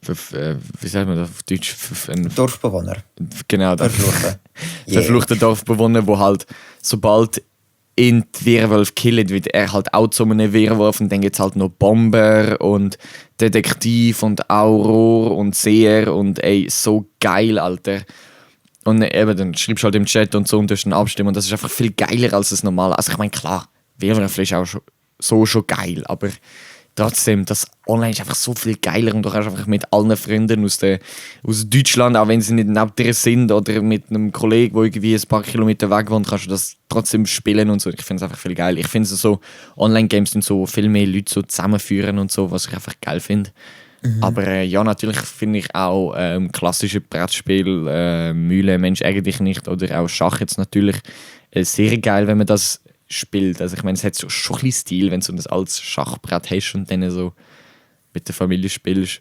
Wie sagt man das auf Deutsch? Dorfbewohner. Genau, der Verfluchte. verfluchte Dorfbewohner, wo halt sobald ihn die Werwolf killt, wird er halt auch zu einem Werwolf und dann gibt es halt noch Bomber und Detektiv und Auror und Seher und ey, so geil, Alter. Und eben, dann schreibst du halt im Chat und so und tust dann abstimmen und das ist einfach viel geiler als das normale. Also ich meine, klar, Werwolf ist auch schon geil, aber trotzdem, das Online ist einfach so viel geiler und du kannst einfach mit allen Freunden aus Deutschland, auch wenn sie nicht neben dir sind oder mit einem Kollegen, der irgendwie ein paar Kilometer weg wohnt, kannst du das trotzdem spielen und so. Ich finde es einfach viel geil. Ich finde so, Online-Games sind so viel mehr Leute so zusammenführen und so, was ich einfach geil finde. Aber ja, natürlich finde ich auch klassische Brettspiele, Mühle, Mensch, ärgere dich nicht oder auch Schach jetzt natürlich sehr geil, wenn man das spielt. Also ich meine, es hat so schon ein bisschen Stil, wenn du das als Schachbrett hast und dann so mit der Familie spielst.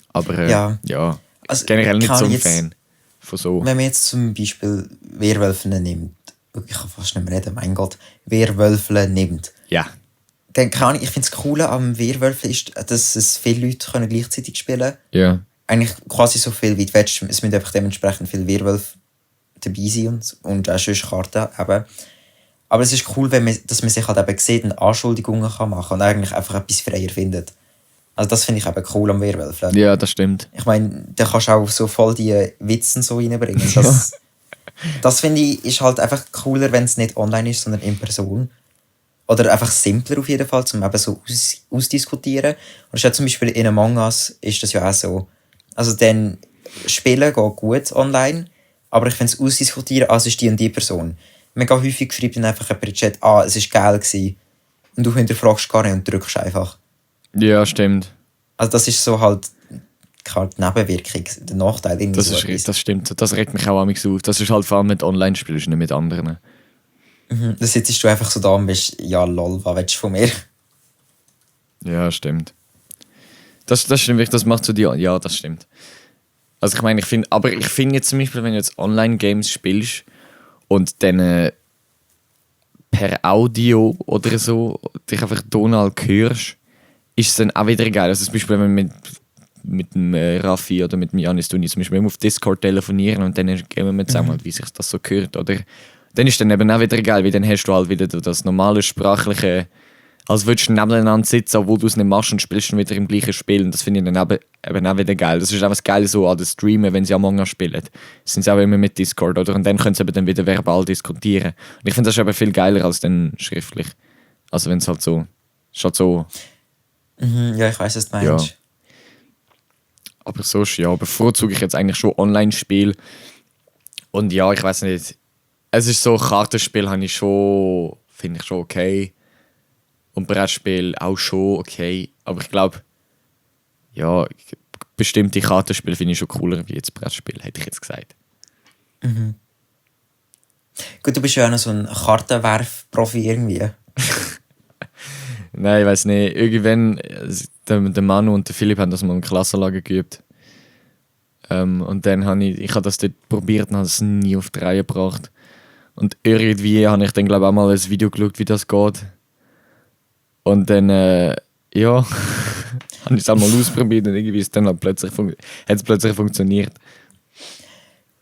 Aber ja, Also, generell nicht kann so ein jetzt- Fan von so. Wenn man jetzt zum Beispiel Werwölfe nimmt, ich kann fast nicht mehr reden, mein Gott, Werwölfe nimmt, Ja, dann kann ich finde das Coole am Werwölfe ist, dass es viele Leute können gleichzeitig spielen können. ja. Eigentlich quasi so viel wie du willst. Es müssen einfach dementsprechend viele Werwölfe dabei sein und auch sonst Karten eben. Aber es ist cool, dass man sich halt eben sieht und Anschuldigungen kann machen und eigentlich einfach etwas freier findet. Also das finde ich eben cool am Werwölfe. Ja, das stimmt. Ich meine, da kannst du auch so voll die Witze so reinbringen. Das finde ich ist halt einfach cooler, wenn es nicht online ist, sondern in Person. Oder einfach simpler auf jeden Fall, um eben so ausdiskutieren. Und statt zum Beispiel in Among Us ist das ja auch so. Also dann Spielen geht gut online, aber ich finde es ausdiskutieren, es ist die und die Person. Mega häufig schreibt dann einfach jemand in den Chat, es war geil gewesen. Und du hinterfragst gar nicht und drückst einfach. Ja, stimmt. Also das ist so halt die Nebenwirkung, der Nachteil. irgendwie Das so ist etwas. das stimmt. Das regt mich auch an mich auf. Das ist halt vor allem mit Online-Spielen, nicht mit anderen. Dann sitzt du einfach so da und bist, ja lol, was willst du von mir? Ja, stimmt. Das stimmt wirklich, das macht so die. Ja, das stimmt. Also ich meine, ich finde jetzt zum Beispiel, wenn du jetzt Online-Games spielst und dann per Audio oder so dich einfach tonal hörst, ist es dann auch wieder geil. Also zum Beispiel, wenn wir mit dem Raffi oder mit dem Janis tun, zum Beispiel auf Discord telefonieren und dann gehen wir zusammen, wie sich das so gehört, oder? Dann ist dann eben auch wieder geil, weil dann hast du halt wieder das normale sprachliche, als würdest du nebeneinander sitzen, obwohl du es nicht machst und spielst dann wieder im gleichen Spiel. Und das finde ich dann eben auch wieder geil. Das ist auch was Geiles so an den Streamen, wenn sie Among Us spielen. Sind sie auch immer mit Discord, oder? Und dann können sie eben dann wieder verbal diskutieren. Und ich finde das ist eben viel geiler als dann schriftlich. Also wenn es halt so, ist halt so. Ja, ich weiss, was du meinst. Ja. Aber sonst, ja, bevorzuge ich jetzt eigentlich schon Online-Spiel. Und ja, ich weiß nicht, es ist so, Kartenspiel finde ich schon okay. Und Brettspiel auch schon okay. Aber ich glaube, ja, bestimmte Kartenspiele finde ich schon cooler wie jetzt Brettspiel, hätte ich jetzt gesagt. Gut, du bist ja auch noch so ein Kartenwerf-Profi irgendwie. Nein, ich weiß nicht. Irgendwann, der Manu und der Philipp haben das mal im Klassenlager geübt. Und dann habe ich das dort probiert und habe es nie auf die Reihe gebracht. Und irgendwie habe ich dann, glaube ich, auch mal ein Video geschaut, wie das geht. Und dann, ja, habe ich es auch mal ausprobiert und irgendwie ist es dann halt plötzlich funktioniert.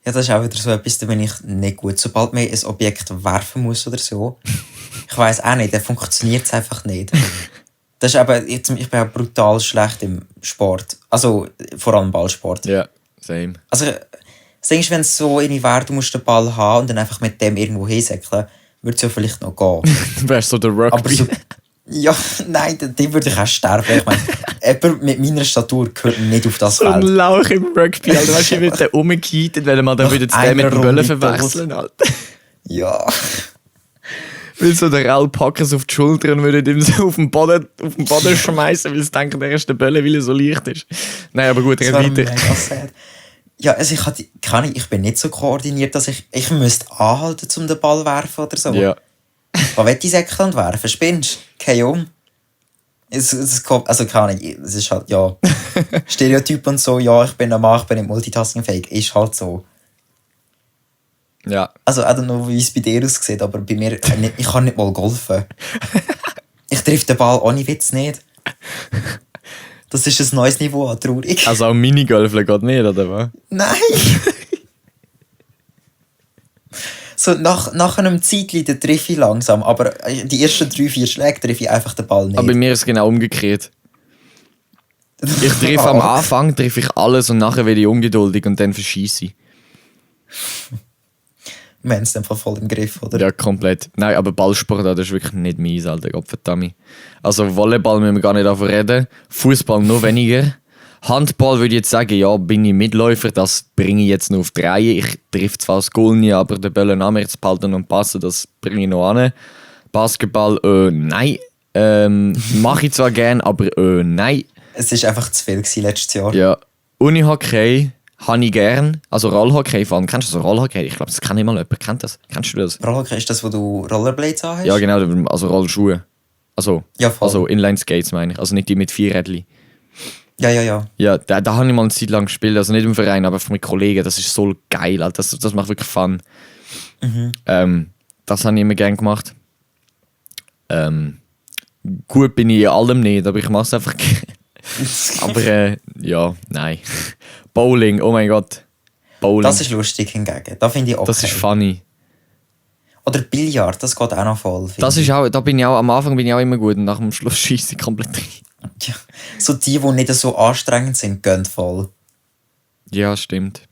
Ja, das ist auch wieder so etwas, da bin ich nicht gut. Sobald man ein Objekt werfen muss oder so, ich weiss auch nicht, dann funktioniert es einfach nicht. Das ist aber, ich bin auch brutal schlecht im Sport. Also, vor allem Ballsport. Ja, same. Also, das Ding ist, wenn es so eine wäre, du musst den Ball haben und dann einfach mit dem irgendwo hinsäckeln, würde es ja vielleicht noch gehen. Du wärst so der Rugby. Aber so, ja, nein, dann würde ich auch sterben. Ich meine, jemand mit meiner Statur gehört nicht auf das So ein Feld. Lauch im Rugby, Alter. Weißt du, ich würde den umgekehrt, weil man dann Nach würde den einer mit dem Böllen Runde verwechseln, Alter. Ja. Weil so der Raul packen es auf die Schulter und würde ihm so auf den Boden schmeißen, weil sie denken, der ist der Bölle, weil er so leicht ist. Nein, aber gut, Das red war weiter. mega sad. Ja, also ich bin nicht so koordiniert, dass ich müsste anhalten, um den Ball zu werfen oder so. Ja. Was will ich säckeln und werfen? Spinnst du? Kein um. Also keine Ahnung, es ist halt, ja, Stereotyp und so, ja, ich bin ein Mann, ich bin nicht multitaskingfähig, ist halt so. Ja. Also, I don't know, wie es bei dir aussieht, aber bei mir, ich kann nicht mal golfen. Ich treffe den Ball ohne Witz nicht. Das ist ein neues Niveau, traurig. Also auch Minigolfen geht nicht, oder was? Nein! So, nach einem Zeitchen dann treffe ich langsam, aber die ersten 3-4 Schläge treffe ich einfach den Ball nicht. Aber bei mir ist es genau umgekehrt. Ich treffe am Anfang treffe ich alles und nachher werde ich ungeduldig und dann verschieße ich. Wir haben es dann voll im Griff, oder? Ja, komplett. Nein, aber Ballsport, das ist wirklich nicht meins, Alter. Gottverdammt. Also Volleyball müssen wir gar nicht davon reden. Fußball noch weniger. Handball würde ich jetzt sagen, ja, bin ich Mitläufer, das bringe ich jetzt noch auf die Reihe. Ich treffe zwar das Goal nie, aber den Ball an mir zu behalten und passen, das bringe ich noch an. Basketball, nein. Mache ich zwar gern, aber nein. Es war einfach zu viel gewesen letztes Jahr. Ja. Unihockey habe ich gern. Also Rollhockey vor allem. Kennst du so Rollhockey? Ich glaube, das kann nicht mal jemand. Kennst du das? Rollhockey ist das, wo du Rollerblades anhast? Ja, genau, also Rollschuhe. Also, Ja, voll. also Inline-Skates meine ich. Also nicht die mit 4 Rädchen. Ja. Ja, da habe ich mal eine Zeit lang gespielt. Also nicht im Verein, aber von meinen Kollegen. Das ist so geil, Alter. Das macht wirklich Fun. Das habe ich immer gern gemacht. Gut bin ich in allem nicht, aber ich mache es einfach gerne. Aber ja, nein. Bowling, oh mein Gott. Bowling. Das ist lustig hingegen. Da finde ich okay. Das ist funny. Oder Billard, das geht auch noch voll. finde Das ich. ist auch, da bin ich auch, am Anfang bin ich auch immer gut und nach dem Schluss schieße ich komplett rein. Ja. So die nicht so anstrengend sind, gehen voll. Ja, stimmt.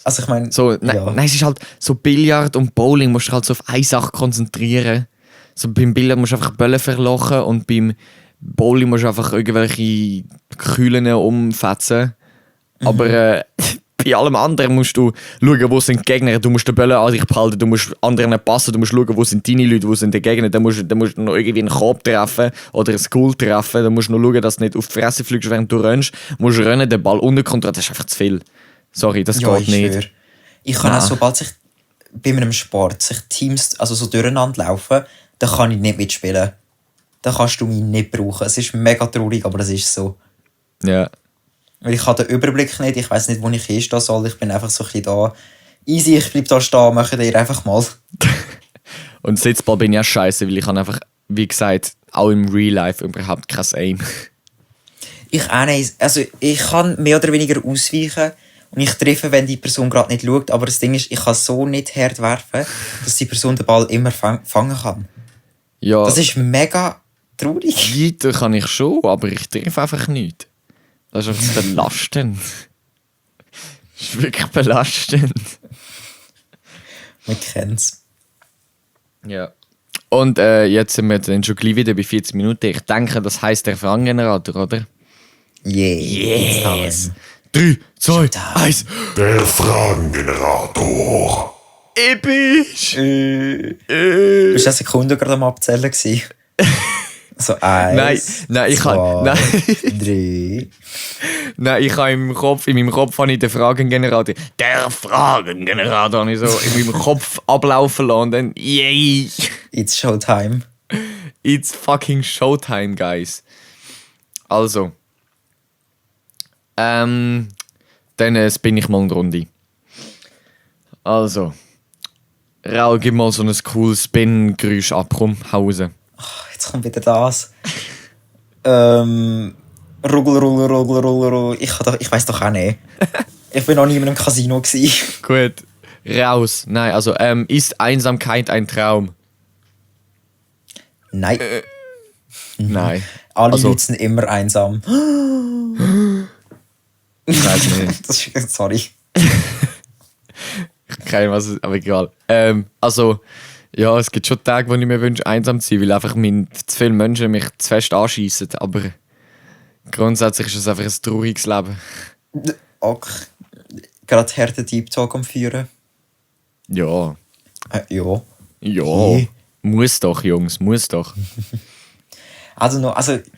Also ich meine, So, ja. nein, es ist halt so Billard und Bowling musst du halt so auf eine Sache konzentrieren. So beim Billard musst du einfach Bälle verlochen und beim Bowling musst du einfach irgendwelche Kühlen umfetzen. Aber bei allem anderen musst du schauen, wo sind die Gegner. Du musst den Bälle an dich behalten, du musst anderen passen, du musst schauen, wo sind deine Leute, wo sind die Gegner. Dann musst du noch irgendwie einen Korb treffen oder ein Goal treffen. Dann musst du noch schauen, dass du nicht auf die Fresse fliegst, während du rennst. Du musst rennen, den Ball unter Kontrolle. Das ist einfach zu viel. Sorry, das Ja, geht ich nicht. schwöre. Ich kann Nein. auch, sobald sich bei einem Sport sich Teams also so durcheinander laufen, dann kann ich nicht mitspielen. Dann kannst du mich nicht brauchen. Es ist mega traurig, aber es ist so. Ja. Weil ich habe den Überblick nicht, ich weiss nicht, wo ich hinstehen soll. Ich bin einfach so ein bisschen da. Easy, ich bleib da stehen, mache dir einfach mal. Und Sitzball bin ich auch scheiße, weil ich habe einfach, wie gesagt, auch im Real Life überhaupt kein Aim. Ich auch nicht. Also ich kann mehr oder weniger ausweichen und ich treffe, wenn die Person gerade nicht schaut. Aber das Ding ist, ich kann so nicht hart werfen, dass die Person den Ball immer fangen kann. Ja, Das ist mega traurig. weiter kann ich schon, aber ich treffe einfach nicht. Das ist einfach belastend. Das ist wirklich belastend. Man kennt's. Ja. Und jetzt sind wir dann schon gleich wieder bei 40 Minuten. Ich denke, das heisst der Fragengenerator, oder? Yes. 3, 2, Showtime. 1. Der Fragengenerator. Episch! Du warst eine Sekunde gerade am Abzählen gewesen. So 1, Nein, ich kann. Nein. 3. Nein, ich habe in meinem Kopf habe ich den Fragengenerator. Der Fragengenerator habe ich so in meinem Kopf ablaufen lassen und dann, yay! It's Showtime. It's fucking Showtime, guys. Also. Dann spinne ich mal eine Runde. Also. Raul, gib mal so ein cooles Spin-Geräusch ab, komm, hau raus. Jetzt kommt wieder das. Ruggel, ruggel, ruggel, ruggel, ruggel. Ich weiss doch auch nicht. Ich bin noch nie in einem Casino gewesen. Gut, raus. Nein, also, ist Einsamkeit ein Traum? Nein. Nein. Alle also- Leute sind immer einsam. Ich weiß nicht. Das ist, sorry. Keine was, aber egal. Also, ja, es gibt schon Tage, wo ich mir wünsche, einsam zu sein, weil einfach zu viele Menschen mich zu fest anschiessen. Aber grundsätzlich ist es einfach ein trauriges Leben. Okay. Gerade härter Deep Talk am Führen. Ja. Ja. Ja. Muss doch, Jungs, muss doch. Also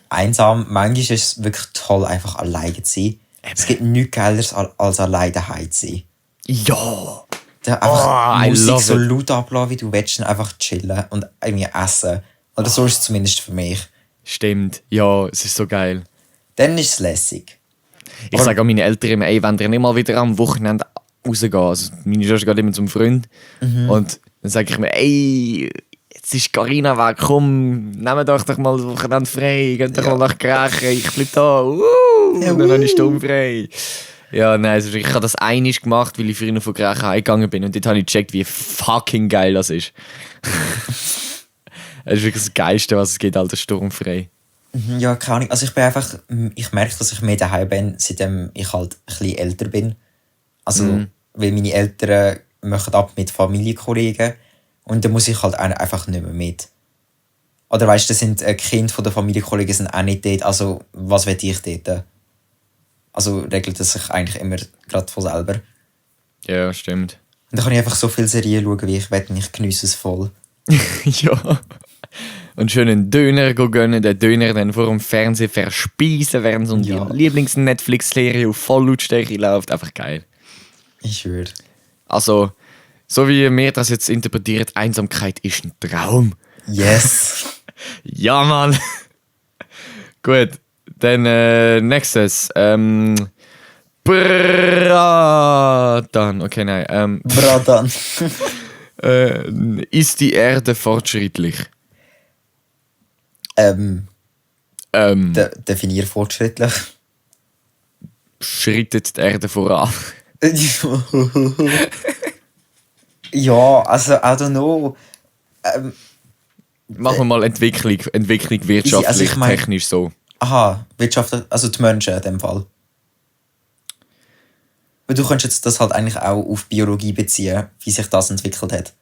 einsam, manchmal ist es wirklich toll, einfach alleine zu sein. Es gibt nichts Geileres, als alleine daheim zu sein. Ja. Da einfach I Musik love so it. laut ablassen, wie du willst, und einfach chillen und irgendwie essen. Oder so ist es zumindest für mich. Stimmt. Ja, es ist so geil. Dann ist es lässig. Ich sage auch meine Eltern immer, ey, wenn ihr nicht mal wieder am Wochenende rausgehen. Also meine Schwester geht immer zum Freund. Und dann sage ich mir, ey, jetzt ist Carina weg, komm, nehmt euch doch mal das Wochenende frei, geht doch mal nach Grächen, ich bleib da. Und dann habe ich Sturm frei. Ja, nein, also ich habe das einmal gemacht, weil ich früher von Grächen heimgegangen bin und dort habe ich gecheckt, wie fucking geil das ist. Es ist wirklich das Geilste, was es gibt, Alter, sturmfrei. Ja, keine Ahnung. Also ich merke, dass ich mehr daheim bin, seitdem ich halt ein bisschen älter bin. Also, weil meine Eltern machen ab mit Familienkollegen und dann muss ich halt einfach nicht mehr mit. Oder weißt du, das sind Kinder von der Familienkollegen sind auch nicht dort, also was will ich dort? Also regelt das sich eigentlich immer gerade von selber. Ja, stimmt. Und dann kann ich einfach so viele Serien schauen, wie ich will, und ich geniesse es voll. Ja. Und schön einen Döner gönnen, den Döner dann vor dem Fernsehen verspeisen, während so Ja. die Lieblings-Netflix-Serie auf Volllautstärke läuft. Einfach geil. Ich schwöre. Also, so wie mir das jetzt interpretiert, Einsamkeit ist ein Traum. Yes. Ja, Mann. Gut, dann nächstes. Bratan. Okay, nein. Bratan. Ist die Erde fortschrittlich? Definier fortschrittlich. Schrittet die Erde voran? Ja, also, I don't know. Machen wir mal Entwicklung wirtschaftlich, Also ich mein- technisch so. Aha, Wirtschaft, also die Menschen in dem Fall. Weil du könntest jetzt das halt eigentlich auch auf Biologie beziehen, wie sich das entwickelt hat.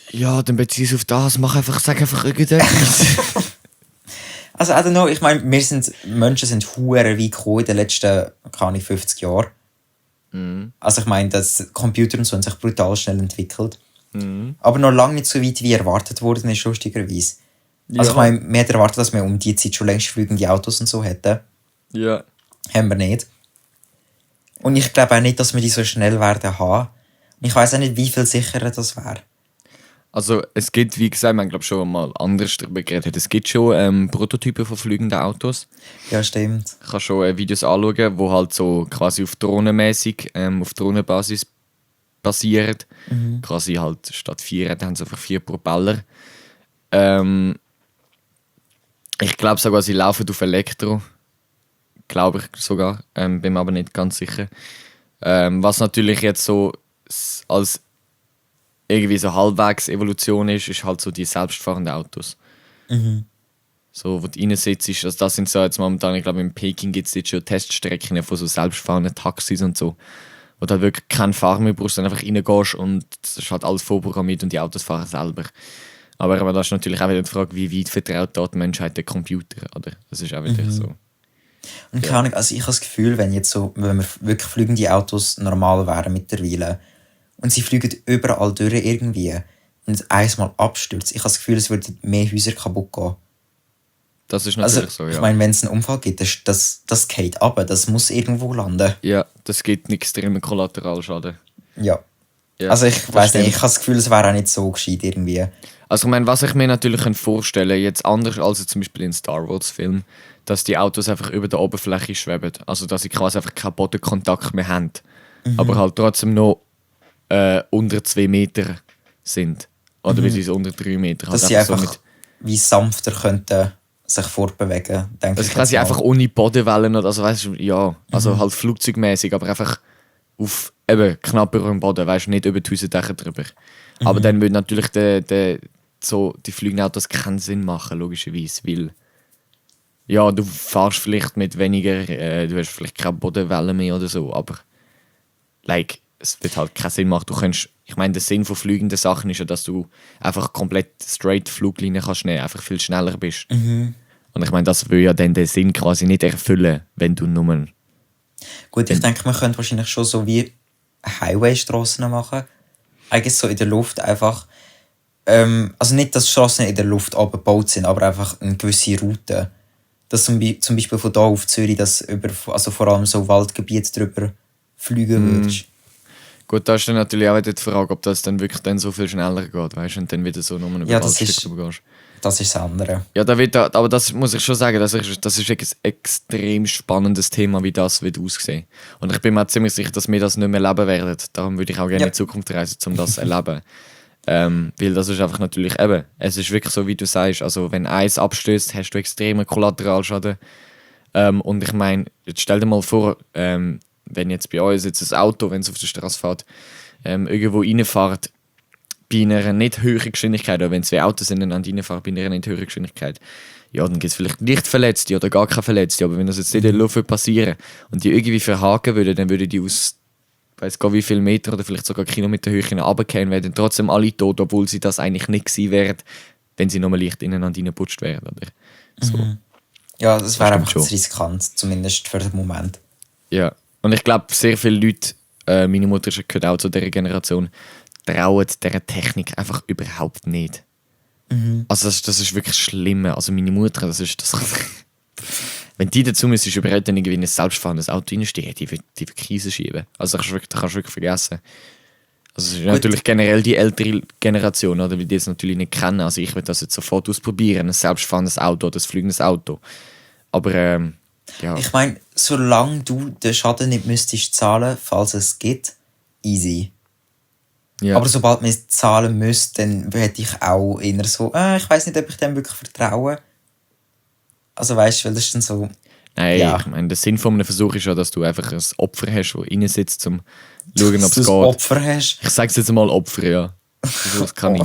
Ja, dann bezieh es auf das, sag einfach irgendetwas. Also, I don't know, ich meine, Menschen sind hure weit gekommen in den letzten, keine Ahnung, 50 Jahren. Also ich meine, das Computer und so haben sich brutal schnell entwickelt. Aber noch lange nicht so weit, wie erwartet worden ist, lustigerweise. Also ich meine, wir hätten erwartet, dass wir um die Zeit schon längst fliegende Autos und so hätten. Ja. Haben wir nicht. Und ich glaube auch nicht, dass wir die so schnell werden haben. Und ich weiß auch nicht, wie viel sicherer das wäre. Also es gibt, wie gesagt, wir haben glaube schon mal anders darüber geredet, es gibt schon Prototypen von fliegenden Autos. Ja, stimmt. Ich kann schon Videos anschauen, die halt so quasi auf Drohnenmäßig, auf Drohnenbasis basieren. Quasi halt statt 4 haben sie einfach 4 Propeller. Ich glaube sogar, sie laufen auf Elektro. Glaube ich sogar. Bin mir aber nicht ganz sicher. Was natürlich jetzt so als irgendwie so halbwegs Evolution ist halt so die selbstfahrenden Autos. So, wo du rein sitzt, also das sind so jetzt momentan, ich glaube in Peking gibt es jetzt schon Teststrecken von so selbstfahrenden Taxis und so, wo du halt wirklich keinen Fahrer mehr brauchst, dann einfach reingehst und das ist halt alles vorprogrammiert und die Autos fahren selber. Aber das ist natürlich auch wieder die Frage, wie weit vertraut da die Menschheit den Computer, oder? Das ist auch wieder so. Und keine Ahnung, also ich habe das Gefühl, wenn wir wirklich fliegende Autos normal wären mittlerweile und sie fliegen überall durch irgendwie und einmal abstürzt, ich habe das Gefühl, es würden mehr Häuser kaputt gehen. Das ist natürlich Also, so, ja. ich meine, wenn es einen Unfall gibt, das geht runter, das muss irgendwo landen. Ja, das gibt einen extremen Kollateralschaden. Ja. Ja, Also ich das weiß stimmt. nicht, ich habe das Gefühl, es wäre auch nicht so gescheit irgendwie. Also ich meine, was ich mir natürlich vorstellen kann, jetzt anders als jetzt zum Beispiel in Star Wars Film, dass die Autos einfach über der Oberfläche schweben. Also dass sie quasi einfach keinen Bodenkontakt mehr haben. Aber halt trotzdem noch unter 2 Meter sind. Oder beziehungsweise unter 3 Meter. Dass sie einfach wie sanfter könnten sich fortbewegen, denke also ich. quasi einfach ohne Bodenwellen oder also weißt du, ja, also halt flugzeugmäßig, aber einfach auf eben knapp über dem Boden, weißt du, nicht über die Häuserdächer drüber. Aber dann würde natürlich die fliegenden Autos keinen Sinn machen, logischerweise, weil ja, du fährst vielleicht mit weniger, du hast vielleicht keine Bodenwellen mehr oder so, aber like, es wird halt keinen Sinn machen. Du kannst, ich meine, der Sinn von fliegenden Sachen ist ja, dass du einfach komplett straight Fluglinien kannst nehmen, einfach viel schneller bist. Und ich meine, das will ja dann den Sinn quasi nicht erfüllen, wenn du nur... Gut, ich denke, man könnte wahrscheinlich schon so wie Highway-Strassen machen. Eigentlich so in der Luft einfach... also nicht, dass Strassen in der Luft abgebaut sind, aber einfach eine gewisse Route. Dass zum Beispiel von hier auf Zürich, dass also vor allem so Waldgebiete drüber fliegen würdest. Gut, da ist dann natürlich auch wieder die Frage, ob das dann wirklich dann so viel schneller geht, weißt du, und dann wieder so nur über Waldstücke übergehst. Das ist das andere. Ja, aber das muss ich schon sagen, das ist ein extrem spannendes Thema, wie das wird aussehen. Und ich bin mir ziemlich sicher, dass wir das nicht mehr erleben werden. Darum würde ich auch gerne in die Zukunft reisen, um das zu erleben. Weil das ist einfach natürlich eben, es ist wirklich so, wie du sagst, also wenn eins abstößt, hast du extremen Kollateralschaden. Und ich meine, jetzt stell dir mal vor, wenn jetzt bei uns jetzt ein Auto, wenn es auf der Straße fährt, irgendwo reinfährt, bei einer nicht höheren Geschwindigkeit, oder wenn 2 Autos ineinander reinfahren, bei einer nicht höheren Geschwindigkeit, ja, dann gibt es vielleicht nicht Verletzte oder gar keine Verletzte, aber wenn das jetzt nicht in der Luft passieren und die irgendwie verhaken würden, dann würden die aus, weiß gar wie viele Meter oder vielleicht sogar Kilometer Höhe runterfallen, werden trotzdem alle tot, obwohl sie das eigentlich nicht gewesen wären, wenn sie nochmal leicht ineinander reingeputscht wären, oder so. Ja, das wäre einfach schon zu riskant, zumindest für den Moment. Ja, und ich glaube, sehr viele Leute, meine Mutter gehört auch zu dieser Generation, trauen dieser Technik einfach überhaupt nicht. Also das ist wirklich schlimm. Also meine Mutter, wenn die dazu müsstest überhaupt dann irgendwie in ein selbstfahrendes Auto reinstehen, die wird Krise schieben. Also das kannst du wirklich vergessen. Also es ist natürlich generell die ältere Generation, oder, die das natürlich nicht kennen. Also ich würde das jetzt sofort ausprobieren, ein selbstfahrendes Auto oder ein fliegendes Auto. Aber ja. Ich meine, solange du den Schaden nicht müsstest zahlen, falls es geht, easy. Ja. Aber sobald man es zahlen müsste, dann hätte ich auch eher so, ich weiß nicht, ob ich dem wirklich vertraue. Also weißt du, weil das ist dann so... Nein, ja. Ich meine, der Sinn von einem Versuch ist ja, dass du einfach ein Opfer hast, das reinsitzt, um zu schauen, ob es geht. Dass du ein Opfer hast? Ich sage es jetzt mal Opfer, ja. Das kann ich.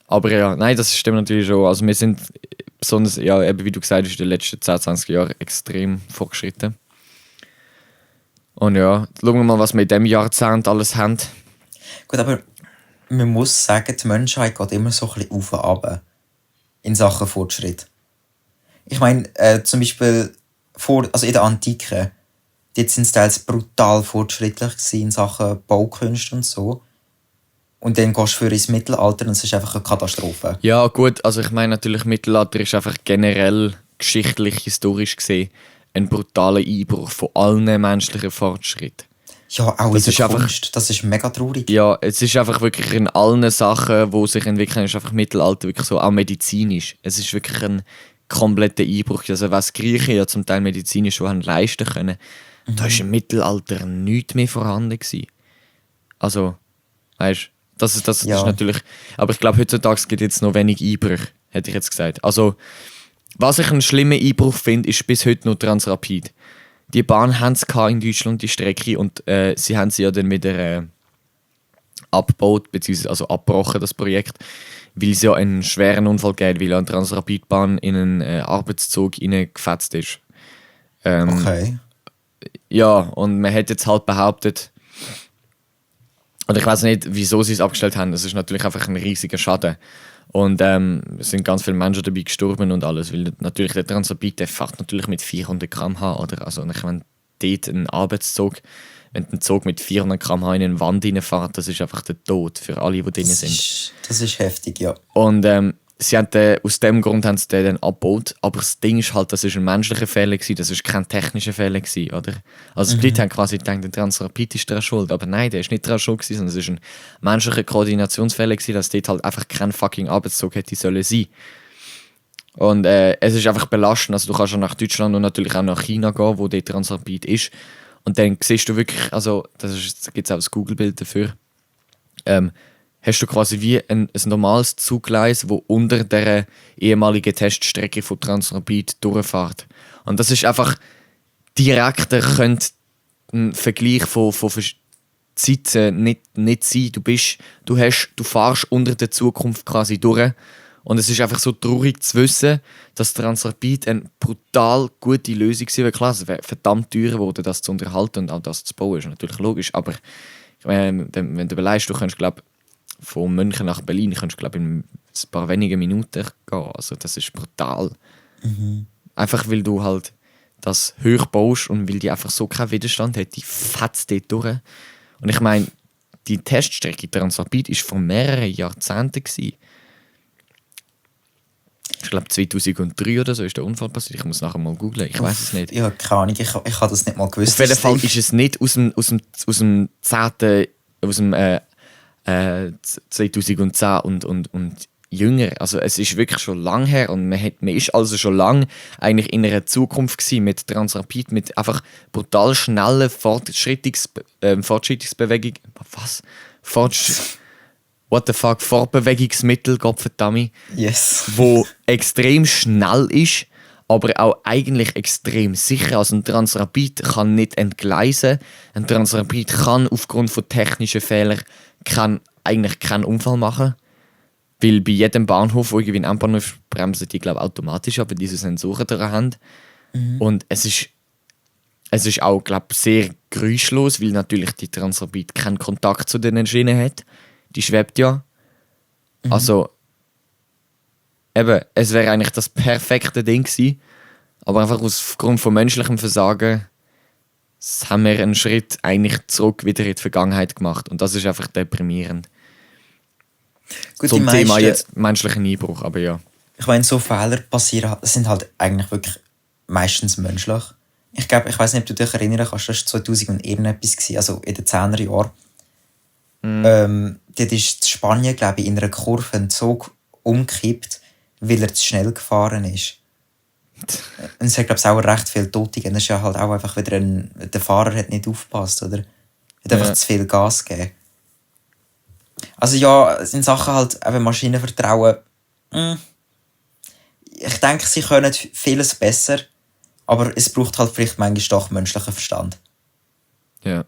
Aber ja, nein, das stimmt natürlich schon. Also wir sind besonders, ja, eben wie du gesagt hast, in den letzten 10, 20 Jahren extrem fortgeschritten. Und ja, schauen wir mal, was wir in diesem Jahrzehnt alles haben. Gut, aber man muss sagen, die Menschheit geht immer so ein bisschen auf und ab in Sachen Fortschritt. Ich meine, zum Beispiel also in der Antike, dort sind sie teils brutal fortschrittlich in Sachen Baukunst und so. Und dann gehst du für ins Mittelalter und es ist einfach eine Katastrophe. Ja gut, also ich meine natürlich, Mittelalter ist einfach generell geschichtlich, historisch gesehen ein brutaler Einbruch von allen menschlichen Fortschritten. Ja, auch das in der ist Kunst, das ist mega traurig. Ja, es ist einfach wirklich in allen Sachen, die sich entwickeln, ist einfach Mittelalter wirklich so, auch medizinisch. Es ist wirklich ein kompletter Einbruch. Also was die Griechen ja zum Teil medizinisch schon haben leisten können, da war im Mittelalter nichts mehr vorhanden gewesen. Also, weißt du, das ist natürlich... Aber ich glaube, heutzutage gibt es jetzt noch wenig Einbrüche, hätte ich jetzt gesagt. Also, was ich einen schlimmen Einbruch finde, ist bis heute noch Transrapid. Die Bahn haben es in Deutschland, die Strecke, und sie haben sie ja dann wieder abgebaut, beziehungsweise also abgebrochen, das Projekt, weil es ja einen schweren Unfall gab, weil eine Transrapidbahn in einen Arbeitszug reingefetzt ist. Okay. Ja, und man hat jetzt halt behauptet, und ich weiß nicht, wieso sie es abgestellt haben, das ist natürlich einfach ein riesiger Schaden. Und es sind ganz viele Menschen dabei gestorben und alles, weil natürlich der Transrapid, der fährt natürlich mit 400 km/h, oder? Also ich meine, dort ein Arbeitszug, wenn ein Zug mit 400 km/h in eine Wand reinfährt, das ist einfach der Tod für alle, die drin sind. Das ist heftig, ja. Und sie haben aus dem Grund haben sie den dann abgebaut, aber das Ding ist halt, das war ein menschlicher Fehler gewesen, das war kein technischer Fehler gewesen, oder? Also die Leute haben quasi gedacht, der Transrapid ist daran schuld, aber nein, der ist nicht daran schuld gewesen, sondern es war ein menschlicher Koordinationsfehler gewesen, dass dort halt einfach kein fucking Arbeitszug hätte sollen sein. Und es ist einfach belastend, also du kannst ja nach Deutschland und natürlich auch nach China gehen, wo der Transrapid ist, und dann siehst du wirklich, also da gibt es auch ein Google-Bild dafür, hast du quasi wie ein normales Zuggleis, das unter der ehemaligen Teststrecke von Transrapid durchfährt. Und das ist einfach direkter könnte ein Vergleich von Zeiten nicht sein. Du fährst unter der Zukunft quasi durch. Und es ist einfach so traurig zu wissen, dass Transrapid eine brutal gute Lösung war. Klar, es wäre verdammt teuer geworden, das zu unterhalten und auch das zu bauen, ist natürlich logisch. Aber wenn du überlegst, du kannst, glaube von München nach Berlin in ein paar wenige Minuten gehen. Also das ist brutal. Einfach weil du halt das hoch baust und weil die einfach so keinen Widerstand hat, die fetzt dort durch. Und ich meine, die Teststrecke Transrapid war vor mehreren Jahrzehnten. Ich glaube 2003 oder so ist der Unfall passiert. Ich muss nachher mal googlen. Ich weiß es nicht. Ja, keine Ahnung. Ich habe das nicht mal gewusst. Auf jeden Fall ist es nicht aus dem 2010 und jünger. Also es ist wirklich schon lange her und man ist also schon lange eigentlich in einer Zukunft gewesen mit Transrapid, mit einfach brutal schnellen Fortschrittungsbewegung. Was? What the fuck? Fortbewegungsmittel, Gottverdammt. Yes. Wo extrem schnell ist, aber auch eigentlich extrem sicher. Also ein Transrapid kann nicht entgleisen. Ein Transrapid kann aufgrund von technischen Fehlern eigentlich keinen Unfall machen. Weil bei jedem Bahnhof, wo irgendwie ein Endbahnhof bremsen die, glaube automatisch, aber diese Sensoren daran haben. Und es ist auch, glaube sehr geräuschlos, weil natürlich die Transrapid keinen Kontakt zu den Schienen hat. Die schwebt ja. Also, eben, es wäre eigentlich das perfekte Ding gewesen, aber einfach aufgrund von menschlichem Versagen haben wir einen Schritt eigentlich zurück wieder in die Vergangenheit gemacht. Und das ist einfach deprimierend. Gut, Zum Thema jetzt menschlichen Einbruch, aber ja. Ich meine, so Fehler passieren, sind halt eigentlich wirklich meistens menschlich. Ich weiß nicht, ob du dich erinnern kannst, das war 2000 irgendetwas, also in den 10er Jahren. Dort ist in Spanien, glaube ich, in einer Kurve ein Zug umgekippt, weil er zu schnell gefahren ist. Und es hat, glaube ich, auch recht viele Tote gegeben. Das ist ja halt auch einfach wieder der Fahrer hat nicht aufgepasst, oder? Hat einfach zu viel Gas gegeben. Also ja, es sind Sachen halt, eben Maschinenvertrauen. Ich denke, sie können vieles besser, aber es braucht halt vielleicht manchmal doch menschlichen Verstand. Ja.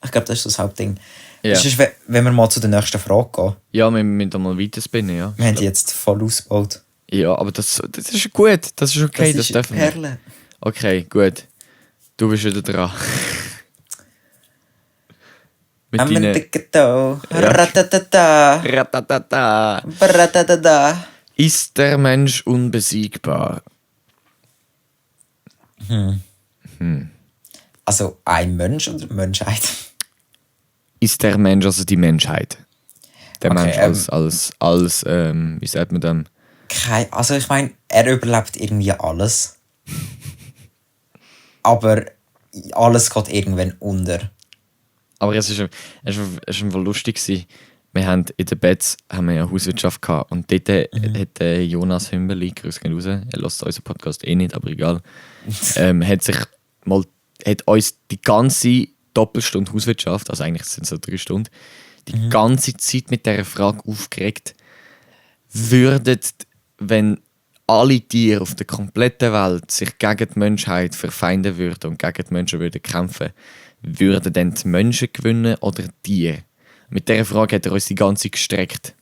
Ich glaube, das ist das Hauptding. Ja. Das ist, wenn wir mal zu der nächsten Frage gehen. Ja, wir müssen da mal weiterspinnen, ja. Wir haben die jetzt voll ausgebaut. Ja, aber das ist gut, das ist okay, das ist dürfen wir. Perle. Okay, gut. Du bist wieder dran. Mit deinen... Ratatata. Ratatata. Ratatata. Ist der Mensch unbesiegbar? Also ein Mensch oder Menschheit? Ist der Mensch also die Menschheit? Der Okay, Mensch als wie sagt man dem? Also ich meine, er überlebt irgendwie alles. Aber alles geht irgendwann unter. Aber es ist einfach lustig gewesen. Wir haben in den Betts ja Hauswirtschaft gehabt und dort hat Jonas Hümberli, grüß gehen raus, er hört unseren Podcast eh nicht, aber egal, hat uns die ganze Doppelstunde Hauswirtschaft, also eigentlich sind es so 3 Stunden, die ganze Zeit mit dieser Frage aufgeregt, wenn alle Tiere auf der kompletten Welt sich gegen die Menschheit verfeinden würden und gegen die Menschen würden kämpfen, würden dann die Menschen gewinnen oder die Tiere? Mit dieser Frage hat er uns die ganze Zeit gestreckt.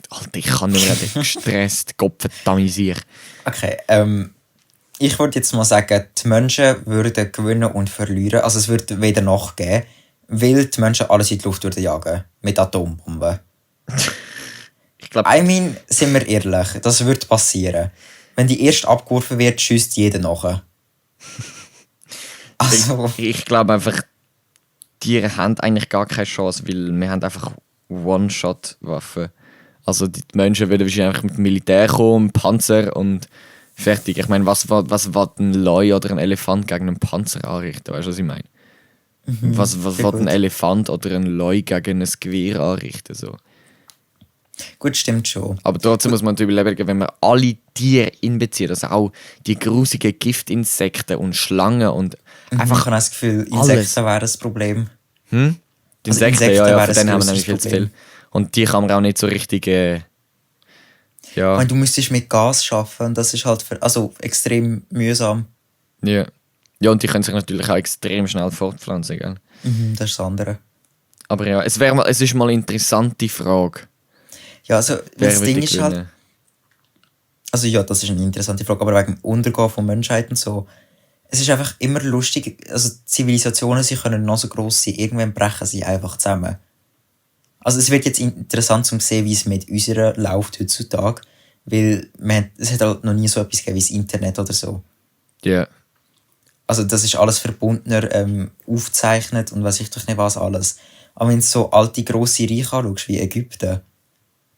Alter, ich kann nicht mehr reden. Gestresst, Gottverdammt. Okay, ich würde jetzt mal sagen, die Menschen würden gewinnen und verlieren. Also es würde weder noch geben, weil die Menschen alles in die Luft würden jagen. Mit Atombomben. Ich glaube, sind wir ehrlich, das würde passieren. Wenn die erst abgeworfen wird, schießt jeder nachher. Also... Ich glaube einfach, Tiere haben eigentlich gar keine Chance, weil wir haben einfach One-Shot-Waffen. Also die Menschen würden wahrscheinlich einfach mit dem Militär kommen, Panzer und fertig. Ich meine, was will ein Leu oder ein Elefant gegen einen Panzer anrichten? Weißt du, was ich meine? Was will ein Elefant oder ein Leu gegen ein Gewehr anrichten? So. Gut, stimmt schon. Aber trotzdem muss man natürlich überlegen, wenn man alle Tiere einbezieht, also auch die grusigen Giftinsekten und Schlangen und Einfach, ich habe das Gefühl, Insekten wären das Problem. Die Die Also Insekten, ja, wären von denen haben wir ein nämlich viel grosses zu viel. Und die kann man auch nicht so richtig. Ich Ja. meine, du müsstest mit Gas arbeiten und das ist halt extrem mühsam. Ja. Ja, und die können sich natürlich auch extrem schnell fortpflanzen, gell? Das ist das andere. Aber ja, es ist mal eine interessante Frage. Ja, also Wer das würde Ding ist halt, gewinnen? also ja, das ist eine interessante Frage, aber wegen dem Untergehen von Menschheit und so, es ist einfach immer lustig, also Zivilisationen, sie können noch so gross sein, irgendwann brechen sie einfach zusammen. Also es wird jetzt interessant zu sehen, wie es mit unserer läuft heutzutage, weil es hat halt noch nie so etwas gegeben wie das Internet oder so. Ja. Also das ist alles verbundener, aufgezeichnet und weiß ich doch nicht was alles. Aber wenn du so alte, grosse Reiche anschaust, wie Ägypten,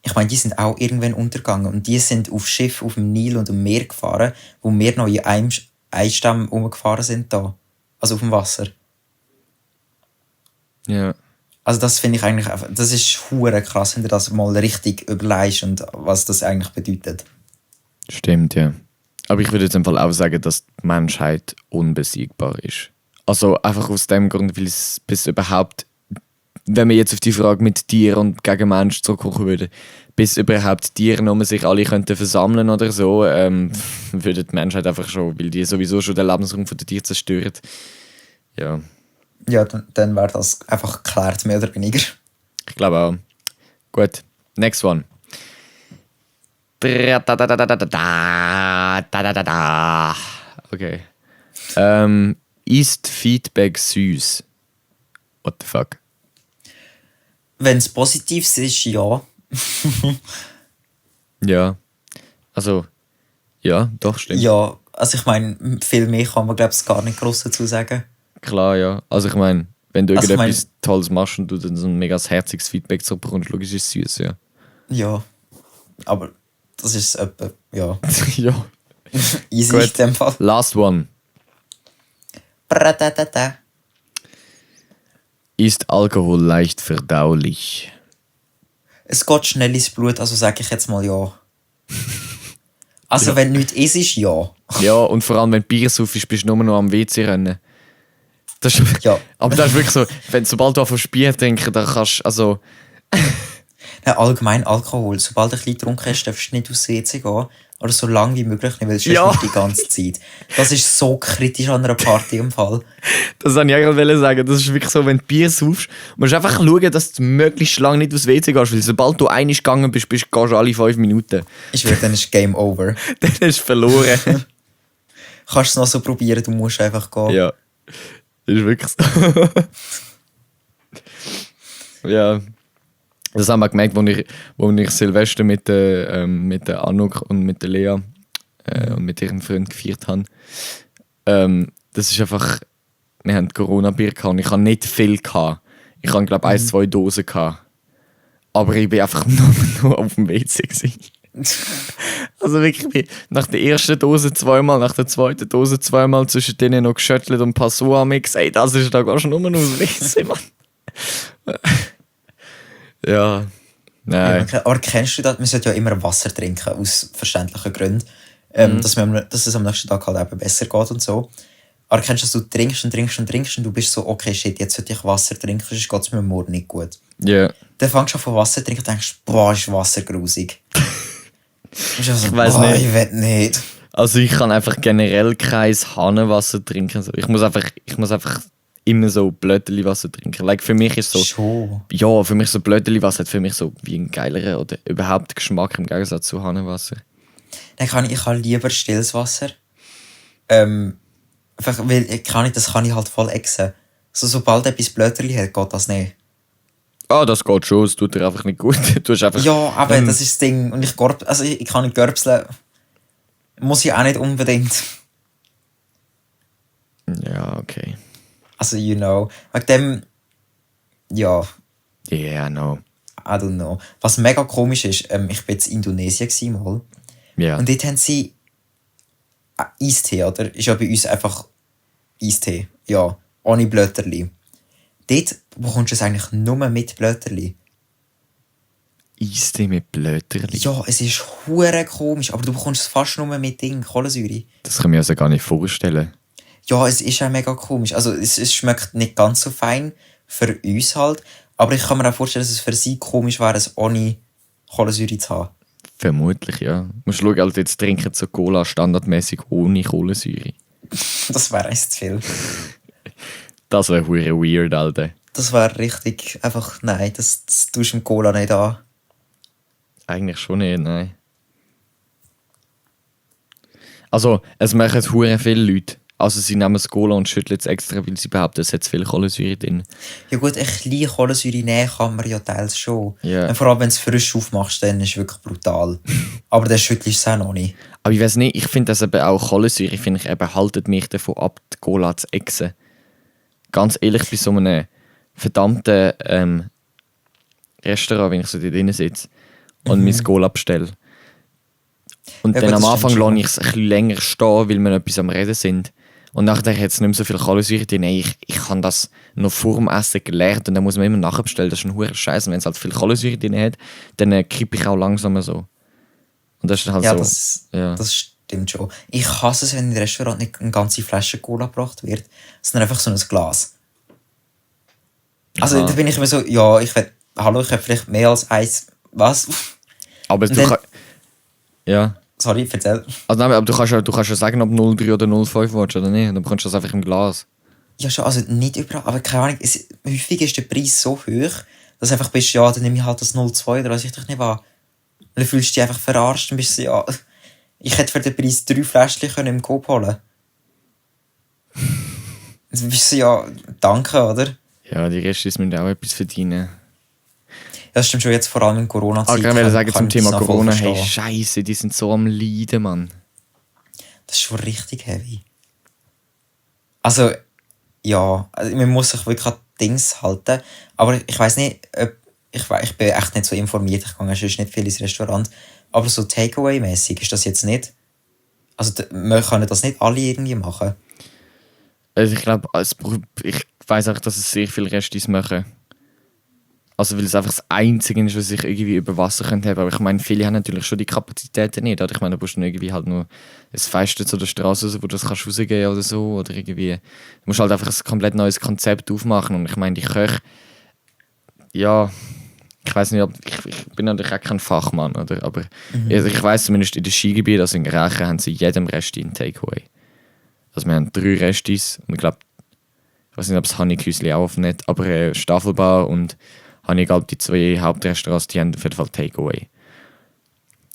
ich meine, die sind auch irgendwann untergegangen und die sind auf Schiff auf dem Nil und am Meer gefahren, wo wir noch in einem Stamm rumgefahren sind da. Also auf dem Wasser. Ja. Also das finde ich eigentlich, das ist hure krass, wenn du das mal richtig überlegst und was das eigentlich bedeutet. Stimmt, ja. Aber ich würde jetzt im Fall auch sagen, dass die Menschheit unbesiegbar ist. Also einfach aus dem Grund, weil es bis überhaupt, wenn wir jetzt auf die Frage mit Tieren und gegen Menschen zurückkommen würden, bis überhaupt Tiere nur sich alle könnten versammeln oder so, würde die Menschheit einfach schon, weil die sowieso schon den Lebensraum der Tiere zerstört. Ja, Ja, dann wäre das einfach geklärt, mehr oder weniger. ich glaube auch. Gut, next one. Okay. Ist Feedback süß? What the fuck? Wenn es positiv ist, ja. Ja. Also, ja, doch, stimmt. Ja, also ich meine, viel mehr kann man, glaube ich, gar nicht gross dazu sagen. Klar, ja. Also ich meine, wenn du Also ich irgendetwas Tolles machst und du dann so ein mega herziges Feedback zurückbekommst, logisch ist es süß, ja. Ja, aber das ist etwa, ja, Ja. easy Gut. in dem Fall. Last one. Bradadada. Ist Alkohol leicht verdaulich? Es geht schnell ins Blut, also sage ich jetzt mal ja. Also wenn nichts ist, ja. Ja, und vor allem, wenn du Bier saufst, bist du nur noch am WC rennen. Das ist, Ja. Aber das ist wirklich so, sobald du anfängst Bier trinken, dann kannst du, also... Nein, allgemein Alkohol. Sobald du ein bisschen getrunken hast, darfst du nicht aufs WC gehen. Oder so lange wie möglich nicht, weil es Ja. nicht die ganze Zeit. Das ist so kritisch an einer Party im Fall. Das wollte ich auch gerade sagen. Das ist wirklich so, wenn du Bier saufst, musst du einfach schauen, dass du möglichst lange nicht aufs WC gehst, weil sobald du einmal gegangen bist, gehst du alle 5 Minuten. Ich würde, dann ist Game over. Dann hast du verloren. Kannst es noch so probieren, du musst einfach gehen. Ja, das ist wirklich so. Ja, das haben wir gemerkt, als ich Silvester mit der Anuk und mit der Lea und mit ihrem Freund gefeiert habe. Das ist einfach, wir haben Corona-Bier gehabt und ich habe nicht viel gehabt. Ich habe, glaube ich, 1-2 Dosen gehabt. Aber ich bin einfach nur auf dem WC gewesen. Also wirklich, ich bin nach der ersten Dose zweimal, nach der zweiten Dose zweimal, zwischen denen noch geschüttelt und ein paar so an mich gesagt, das ist da gar schon nur aus WC, Mann. Ja, nein. Ja, aber kennst du das? Man sollte ja immer Wasser trinken, aus verständlichen Gründen. Dass es am nächsten Tag halt eben besser geht und so. Aber kennst du, dass du trinkst und trinkst und trinkst und du bist so, okay, shit, jetzt sollte ich Wasser trinken, sonst geht es mir morgen nicht gut. Ja. Yeah. Dann fängst du an von Wasser zu trinken und denkst, boah, ist Wasser grusig. Ich weiss nicht. Ich will nicht. Also ich kann einfach generell kein Hahnenwasser trinken. Ich muss einfach immer so Blödeli-Wasser trinken. Like, für mich ist so... Schon. Ja, für mich so Blödeli-Wasser hat für mich so wie ein geileren oder überhaupt Geschmack im Gegensatz zu Hahnenwasser. Dann ich habe lieber stilles Wasser. Einfach, weil das kann ich halt voll exen. So, sobald etwas Blöderli hat, geht das nicht. Ah, das geht schon, es tut dir einfach nicht gut. Du hast einfach... Ja, aber das ist das Ding. Und ich kann nicht görbseln. Muss ich auch nicht unbedingt. Ja, okay. Also, you know. Wegen dem, ja, Yeah, no. I don't know. Was mega komisch ist, ich war jetzt in Indonesien mal. Ja. Und dort haben sie Eistee, oder? Ist ja bei uns einfach Eistee. Ja, ohne Blöterli. Dort bekommst du es eigentlich nur mit Blöterli. Eistee mit Blöterli? Ja, es ist hure komisch, aber du bekommst es fast nur mit Kohlensäure. Das kann ich mir also gar nicht vorstellen. Ja, es ist auch mega komisch. Also es schmeckt nicht ganz so fein. für uns halt. Aber ich kann mir auch vorstellen, dass es für sie komisch wäre, es ohne Kohlensäure zu haben. Vermutlich, ja. Du musst schauen, halt jetzt trinken so Cola standardmäßig ohne Kohlensäure. Das wäre eins zu viel. Das wäre hure weird, Alter. Das wäre richtig einfach, nein, das tust du im Cola nicht an. Eigentlich schon nicht, nein. Also, es machen hure viele Leute. Also sie nehmen das Cola und schütteln es extra, weil sie behaupten, es hat zu viel Kohlensäure drin. Ja gut, ein bisschen Kohlensäure nehmen kann man ja teils schon. Ja. Und vor allem, wenn du es frisch aufmachst, dann ist es wirklich brutal. Aber dann schüttelst du es auch noch nicht. Aber ich weiß nicht, ich finde das eben auch Kohlensäure, finde ich eben, haltet mich davon ab, die Cola zu exen. Ganz ehrlich, bei so einem verdammten Restaurant, wenn ich so dort drin sitze und mein Cola bestelle. Und Ja, dann gut, am das Anfang stimmt lasse schon. ich es ein bisschen länger stehen, weil wir etwas am Reden sind. Und nachher hat es nicht mehr so viel Kohlensäure drin. Ich habe das noch vor dem Essen gelernt und dann muss man immer nachbestellen. Das ist ein hoher Scheiß. Und wenn es halt viel Kohlensäure drin hat, dann kippe ich auch langsam so. Und das ist dann halt Ja, so. das stimmt schon. Ich hasse es, wenn in einem Restaurant nicht eine ganze Flasche Cola gebracht wird, sondern einfach so ein Glas. Also Aha. da bin ich immer so, ja, ich will vielleicht mehr als eins. Was? Aber Und du dann- kannst. Ja. Sorry, erzähl. Also nein, aber du kannst ja sagen, ob 0,3 oder 0,5 willst oder nicht. Dann bekommst du das einfach im Glas. Ja, schon, also nicht überall, aber keine Ahnung, häufig ist der Preis so hoch, dass du einfach bist, ja, dann nehme ich halt das 0,2 oder was ich dich nicht an. Und dann fühlst du dich einfach verarscht und bist so, ja, ich hätte für den Preis 3 Fläschchen im Coop holen. Dann bist du so, ja, danke, oder? Ja, die Restis müssen auch etwas verdienen. Ja, das stimmt schon jetzt vor allem in Corona-Zeit. Ich wollte sagen zum kann ich das Thema noch voll Corona, hey, verstehen. Scheiße, die sind so am Leiden, Mann. Das ist schon richtig heavy. Also, ja, also man muss sich wirklich an Dings halten. Aber ich weiss nicht, ob, ich bin echt nicht so informiert, ich gehe sonst nicht viel ins Restaurant. Aber so Takeaway-mäßig ist das jetzt nicht. Also, wir können das nicht alle irgendwie machen. Also ich glaube, ich weiss auch, dass es sehr viele Restis machen. Also weil es einfach das Einzige ist, was ich irgendwie über Wasser haben könnte. Aber ich meine, viele haben natürlich schon die Kapazitäten nicht. Oder? Ich meine, du musst dann irgendwie halt nur ein Feisten zu der Straße raus, wo du das kannst rausgehen oder so. Oder irgendwie, du musst halt einfach ein komplett neues Konzept aufmachen. Und ich meine, die Köche, ja, ich weiß nicht, ich bin natürlich auch kein Fachmann, oder? Aber also ich weiß zumindest in den Skigebieten, also in Grächen, haben sie in jedem Resti ein Takeaway. Also wir haben 3 Restis und ich glaube, ich weiß nicht, ob es Honigküsli auch offen hat, aber Staffelbar und Honig, die 2 Hauptrestaurants, die haben auf jeden Fall Takeaway.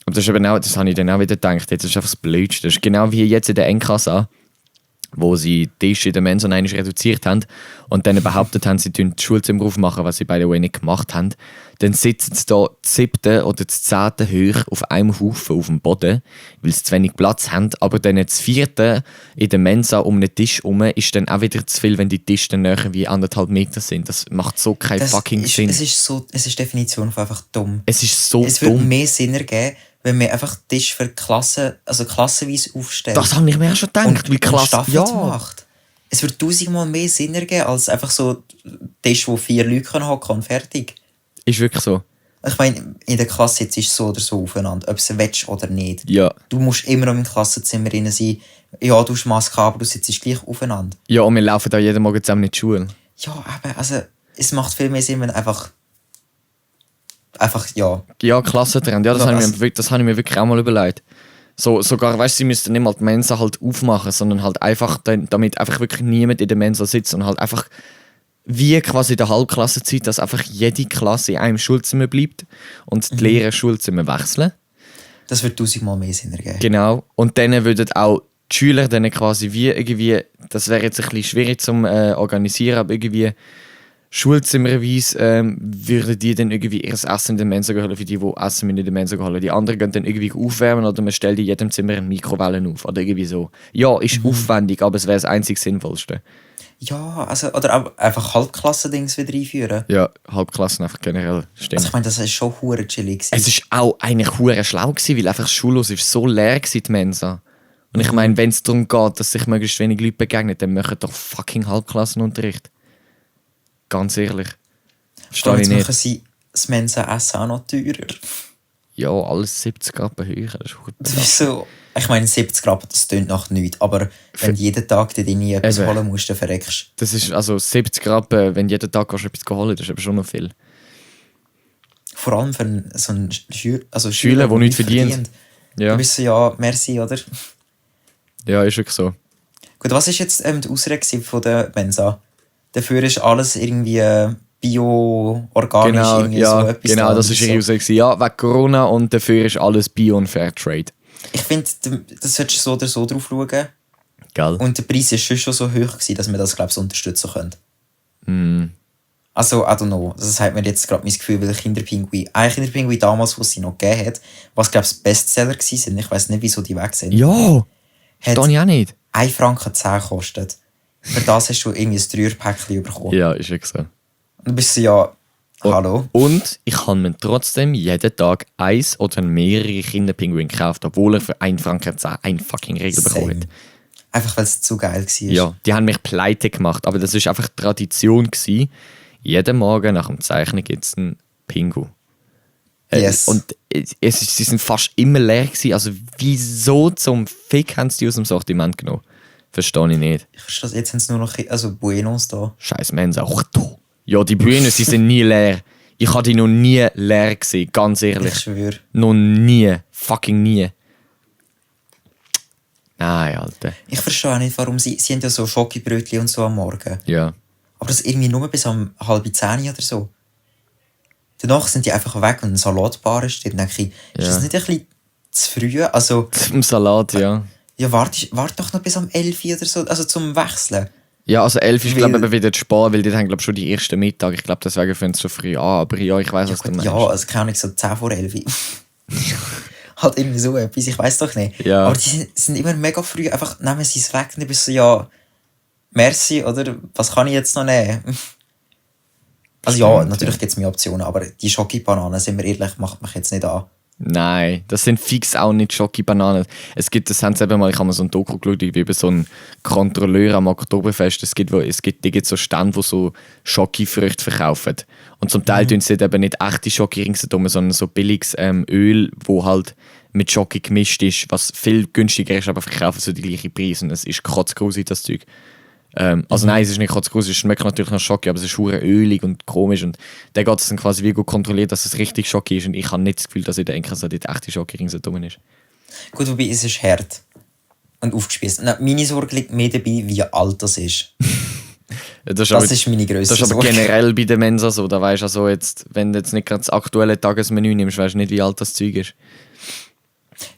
Und das ist eben auch, das habe ich dann auch wieder gedacht, jetzt ist einfach das Blödste. Das ist genau wie jetzt in der Enkassa, wo sie die Tische in der Mensa einmal reduziert haben und dann behauptet haben, sie tun die Schulzimmer aufmachen, was sie by the way nicht gemacht haben. Dann sitzen sie da das 7. oder das 10. hoch auf einem Haufen auf dem Boden, weil sie zu wenig Platz haben. Aber dann das 4. in der Mensa um den Tisch herum ist dann auch wieder zu viel, wenn die Tische dann näher wie 1,5 Meter sind. Das macht so keinen fucking Sinn. Es ist Definition von einfach dumm. Es ist so Es würde dumm. mehr Sinn ergeben, wenn wir einfach Tisch für Klassen, also klassenweise aufstellen. Das habe ich mir auch schon gedacht. Wie klasse. Staffel Ja. macht. Es würde 1000-mal mehr Sinn ergeben, als einfach so Tisch, wo 4 Leute hocken können und fertig. Ist wirklich so. Ich meine, in der Klasse jetzt ist es so oder so aufeinander, ob du es willst oder nicht. Ja. Du musst immer noch im Klassenzimmer drin sein. Ja, du hast Maske, aber du sitzt gleich aufeinander. Ja, und wir laufen da jeden Morgen zusammen in die Schule. Ja, aber also, es macht viel mehr Sinn, wenn einfach, ja. Ja, Klassentrend. Ja, das Ja, habe also- ich mir wirklich auch mal überlegt. So, sogar, weißt du, sie müssten nicht mal die Mensa halt aufmachen, sondern halt einfach, damit einfach wirklich niemand in der Mensa sitzt und halt einfach wie quasi in der Halbklassenzeit, dass einfach jede Klasse in einem Schulzimmer bleibt und die Lehrer Schulzimmer wechseln. Das wird 1000-mal mehr Sinn ergeben. Genau. Und dann würden auch die Schüler dann quasi wie irgendwie, das wäre jetzt ein bisschen schwierig zum organisieren, aber irgendwie schulzimmerweise würden die dann irgendwie ihr Essen in der Mensa holen, für die Essen in der Mensa holen. Die anderen gehen dann irgendwie aufwärmen oder man stellt in jedem Zimmer eine Mikrowelle auf oder irgendwie so. Ja, ist aufwendig, aber es wäre das einzig Sinnvollste. Ja, also, oder auch einfach Halbklassen-Dings wieder einführen. Ja, Halbklassen einfach generell, stimmt. Also ich meine, das ist schon hure chillig gewesen. Es war auch eigentlich hure schlau gewesen, weil einfach das Schulhaus ist so leer gewesen, die Mensa. Und ich meine, wenn es darum geht, dass sich möglichst wenig Leute begegnen, dann machen doch fucking Halbklassenunterricht. Ganz ehrlich. Und Verstehe ich jetzt nicht. machen sie das Mensa-Essen auch noch teurer. Ja, alles 70 Grad höher. Das ist Das ist so, Ich meine, 70 Grad, das tönt nach nichts. Aber wenn du jeden Tag dort nie etwas Eben. holen musst, dann verreckst Das ist also 70 Grad, wenn jeden Tag kannst du etwas holen, das ist aber schon noch viel. du. Vor allem für so einen Schüler, der nichts verdient. Ja. Du bist so, ja, merci, oder? Ja, ist wirklich so. Gut, was war jetzt die Ausrede von der Mensa? Dafür ist alles irgendwie bio-organisch, Genau, irgendwie ja, so etwas. genau, da das oder ist ihre Aussage. Ja, wegen Corona und dafür ist alles Bio und Fairtrade. Ich finde, das solltest du so oder so drauf schauen. Gell? Und der Preis war schon so hoch, gewesen, dass wir das, glaube ich, so unterstützen können. Mm. Also, I don't know. Das hat mir jetzt gerade mein Gefühl, weil Kinderpinguin damals, was sie noch gegeben hat, was, glaube ich, Bestseller waren. Ich weiß nicht, wieso die weg sind. Ja, Hat verstehe ich auch nicht. 1,10 Franken gekostet. Für das hast du irgendwie ein 3er-Päckchen bekommen. Ja, ist wirklich so. Und du bist so, ja, hallo. Und ich kann mir trotzdem jeden Tag eins oder mehrere Kinderpinguine gekauft, obwohl er für 1,10 Franken einen fucking Regel bekommen hat. Same. Einfach, weil es zu geil war. Ja, die haben mich pleite gemacht, aber das war einfach Tradition gewesen. Jeden Morgen nach dem Zeichnen gibt es einen Pingu. Yes. Und sie sind fast immer leer gewesen. Also wieso zum Fick haben sie die aus dem Sortiment genommen? Verstehe ich nicht. Ich verstehe, jetzt haben sie nur noch Buenos da. Scheiß Mensa. Ja, die Bühnen, sie sind nie leer. Ich habe die noch nie leer gesehen, ganz ehrlich. Ich schwöre. Noch nie. Fucking nie. Nein, Alter. Ich verstehe auch nicht, warum sie haben ja so Schokibrötchen und so am Morgen. Ja. Aber das irgendwie nur bis um 9:30 oder so. Danach sind die einfach weg und ein Salatbar ist dort. Dann denke ich, ist Ja. das nicht ein bisschen zu früh? Also, Zum Salat, ja. ja, warte doch noch bis um 11 oder so, also zum Wechseln. Ja, also 11 ist, Weil- glaube ich, wieder zu spät, weil die haben, glaube ich, schon die ersten Mittag. Ich glaube, deswegen fangen sie so früh an. Aber ja, ich weiß, was du Gut, meinst. ja, also keine Ahnung, so 10 vor 11. Halt irgendwie so etwas, ich weiß doch nicht. Ja. Aber die sind immer mega früh, einfach nehmen sie es weg und du bist so, ja, merci, oder was kann ich jetzt noch nehmen? Also ja, Stimmt, natürlich ja. gibt es mehr Optionen, aber die Schokibananen, sind wir ehrlich, macht mich jetzt nicht an. Nein, das sind fix auch nicht Schoki-Bananen. Es gibt, das haben sie eben mal, ich habe mal so ein Doku geschaut, wie über so einen Kontrolleur am Oktoberfest. Es gibt so Stände, die so Schokifrüchte verkaufen. Und zum Teil tun sie dort eben nicht echte Schoki ringsherum, sondern so billiges Öl, wo halt mit Schoki gemischt ist, was viel günstiger ist, aber verkaufen so die gleichen Preise. Und es ist kotzgrusig, das Zeug. Also nein, es ist nicht kotzgrusig, es schmeckt natürlich nach Schoki, aber es ist hure ölig und komisch. Und dann geht es dann quasi wie gut kontrolliert, dass es richtig Schoki ist. Und ich habe nicht das Gefühl, dass ich denke, dass dort echte Schoki ringsherum ist. Gut, wobei es ist hart und aufgespießt. Meine Sorge liegt mehr dabei, wie alt das ist. Das Das ist meine grösste Das ist aber Sorge. generell bei den Mensa so. Da weißt du also jetzt, wenn du jetzt nicht gerade das aktuelle Tagesmenü nimmst, weißt du nicht, wie alt das Zeug ist.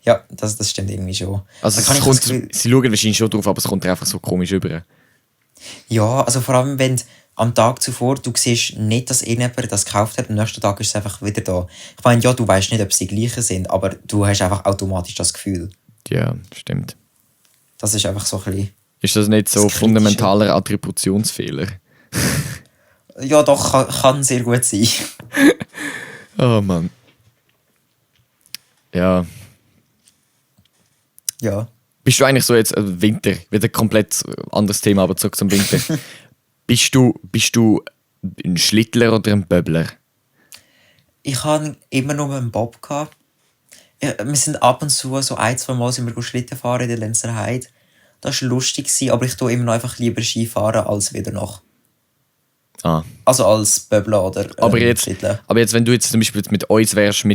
Ja, das stimmt irgendwie schon. Also Da kann es ich kommt, das Gefühl- sie schauen wahrscheinlich schon drauf, aber es kommt dir einfach so komisch über. Ja, also vor allem, wenn du am Tag zuvor, du siehst nicht, dass irgendjemand das gekauft hat, am nächsten Tag ist es einfach wieder da. Ich meine, ja, du weißt nicht, ob sie gleiche sind, aber du hast einfach automatisch das Gefühl. Ja, stimmt. Das ist einfach so ein bisschen... Ist das nicht so Das Kritische. fundamentaler Attributionsfehler? Ja, doch, kann sehr gut sein. Oh Mann. Ja. Ja. Bist du eigentlich so jetzt Winter, wieder ein komplett anderes Thema, aber zurück zum Winter. bist du ein Schlittler oder ein Böbler? Ich hatte immer nur einen Bob gehabt. Ja, wir sind ab und zu, so 1-2 Mal sind wir Schlitten fahren in der Lenzer Heide. Das war lustig, aber ich tue immer noch einfach lieber Skifahren als wieder noch. Ah. Also als Böbler oder Aber jetzt, Schlitteln. wenn du jetzt zum Beispiel jetzt mit uns wärst,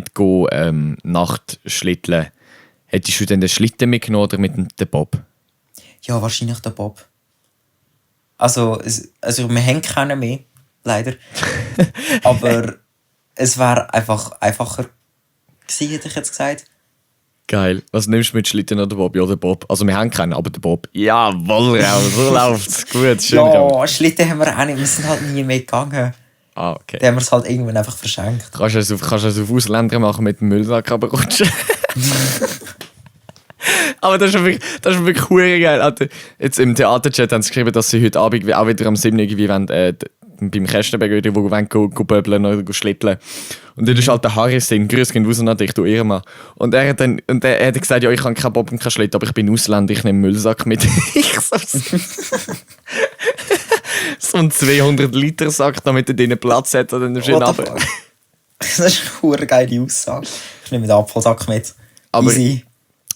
Nachtschlitteln, hättest du denn den Schlitten mitgenommen oder mit dem Bob? Ja, wahrscheinlich der Bob. Also wir haben keinen mehr, leider. Aber es wäre einfach einfacher gewesen, hätte ich jetzt gesagt. Geil. Was nimmst du mit Schlitten oder Bob? Ja, der Bob. Also wir haben keinen, aber der Bob. Jawohl, Raul, so läuft's. Gut, schön. Raul. Ja, Schlitten haben wir auch nicht. Wir sind halt nie mehr gegangen. Ah, okay. Dann haben wir es halt irgendwann einfach verschenkt. Kannst du es auf Ausländer machen mit dem Müllsack runterrutschen? Aber das ist wirklich hure geil. Alter, jetzt im Theaterchat haben sie geschrieben, dass sie heute Abend auch wieder am 7. irgendwie wollen, beim Kästenberg wieder, wo wir go böbeln oder go schlitteln. Und dort ist halt der Harris drin. Grüß gehen raus an dich, du Irma. Und er hat gesagt, ja, ich habe keinen Bob und keinen Schlitten, aber ich bin Ausländer, ich nehme Müllsack mit. Ich so ein 200-Liter-Sack, damit er drinnen Platz hat. Und dann schön What the runter. fuck? Das ist eine hure geile Aussage. Ich nehme den Apfelsack mit. Aber- Easy.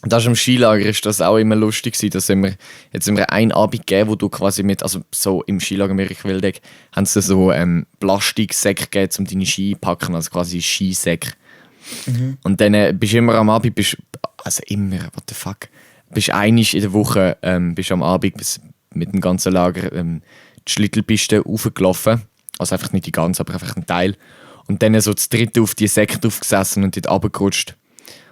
Das ist im Skilager ist das auch immer lustig gewesen. Jetzt haben wir einen Abend gegeben, wo du quasi also so im Skilager Merichwildeck, haben sie so Plastiksäcke gegeben, um deine Ski zu packen, also quasi Skisäcke. Und dann bist du immer am Abend, what the fuck, bist einmal in der Woche, bist am Abend mit dem ganzen Lager die Schlittelpiste raufgelaufen. Also einfach nicht die ganze, aber einfach ein Teil. Und dann so das dritte auf die Säcke draufgesessen und dort runtergerutscht.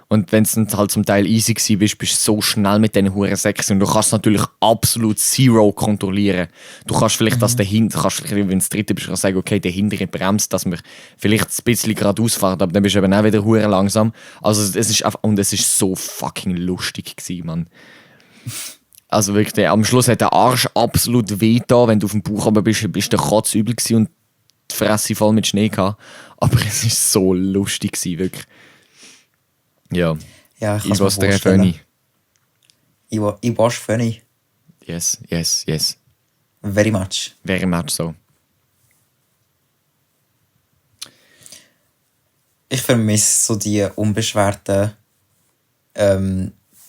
Und wenn es dann halt zum Teil easy war, bist du so schnell mit diesen huren Säcken und du kannst natürlich absolut zero kontrollieren. Du kannst vielleicht, wenn du das dritte bist, kannst sagen, okay, der hintere bremst, dass wir vielleicht ein bisschen geradeaus fahren, aber dann bist du eben auch wieder huren langsam. Also es ist so fucking lustig gewesen, Mann. Also wirklich, am Schluss hat der Arsch absolut wehgetan, wenn du auf dem Bauch aber bist der Kotz übel gewesen und die Fresse voll mit Schnee gehabt. Aber es war so lustig gewesen, wirklich. Ja, Ja, ich ich kann was mir der vorstellen. funny. Ich was funny. Yes. Very much. Very much so. Ich vermisse so die unbeschwerten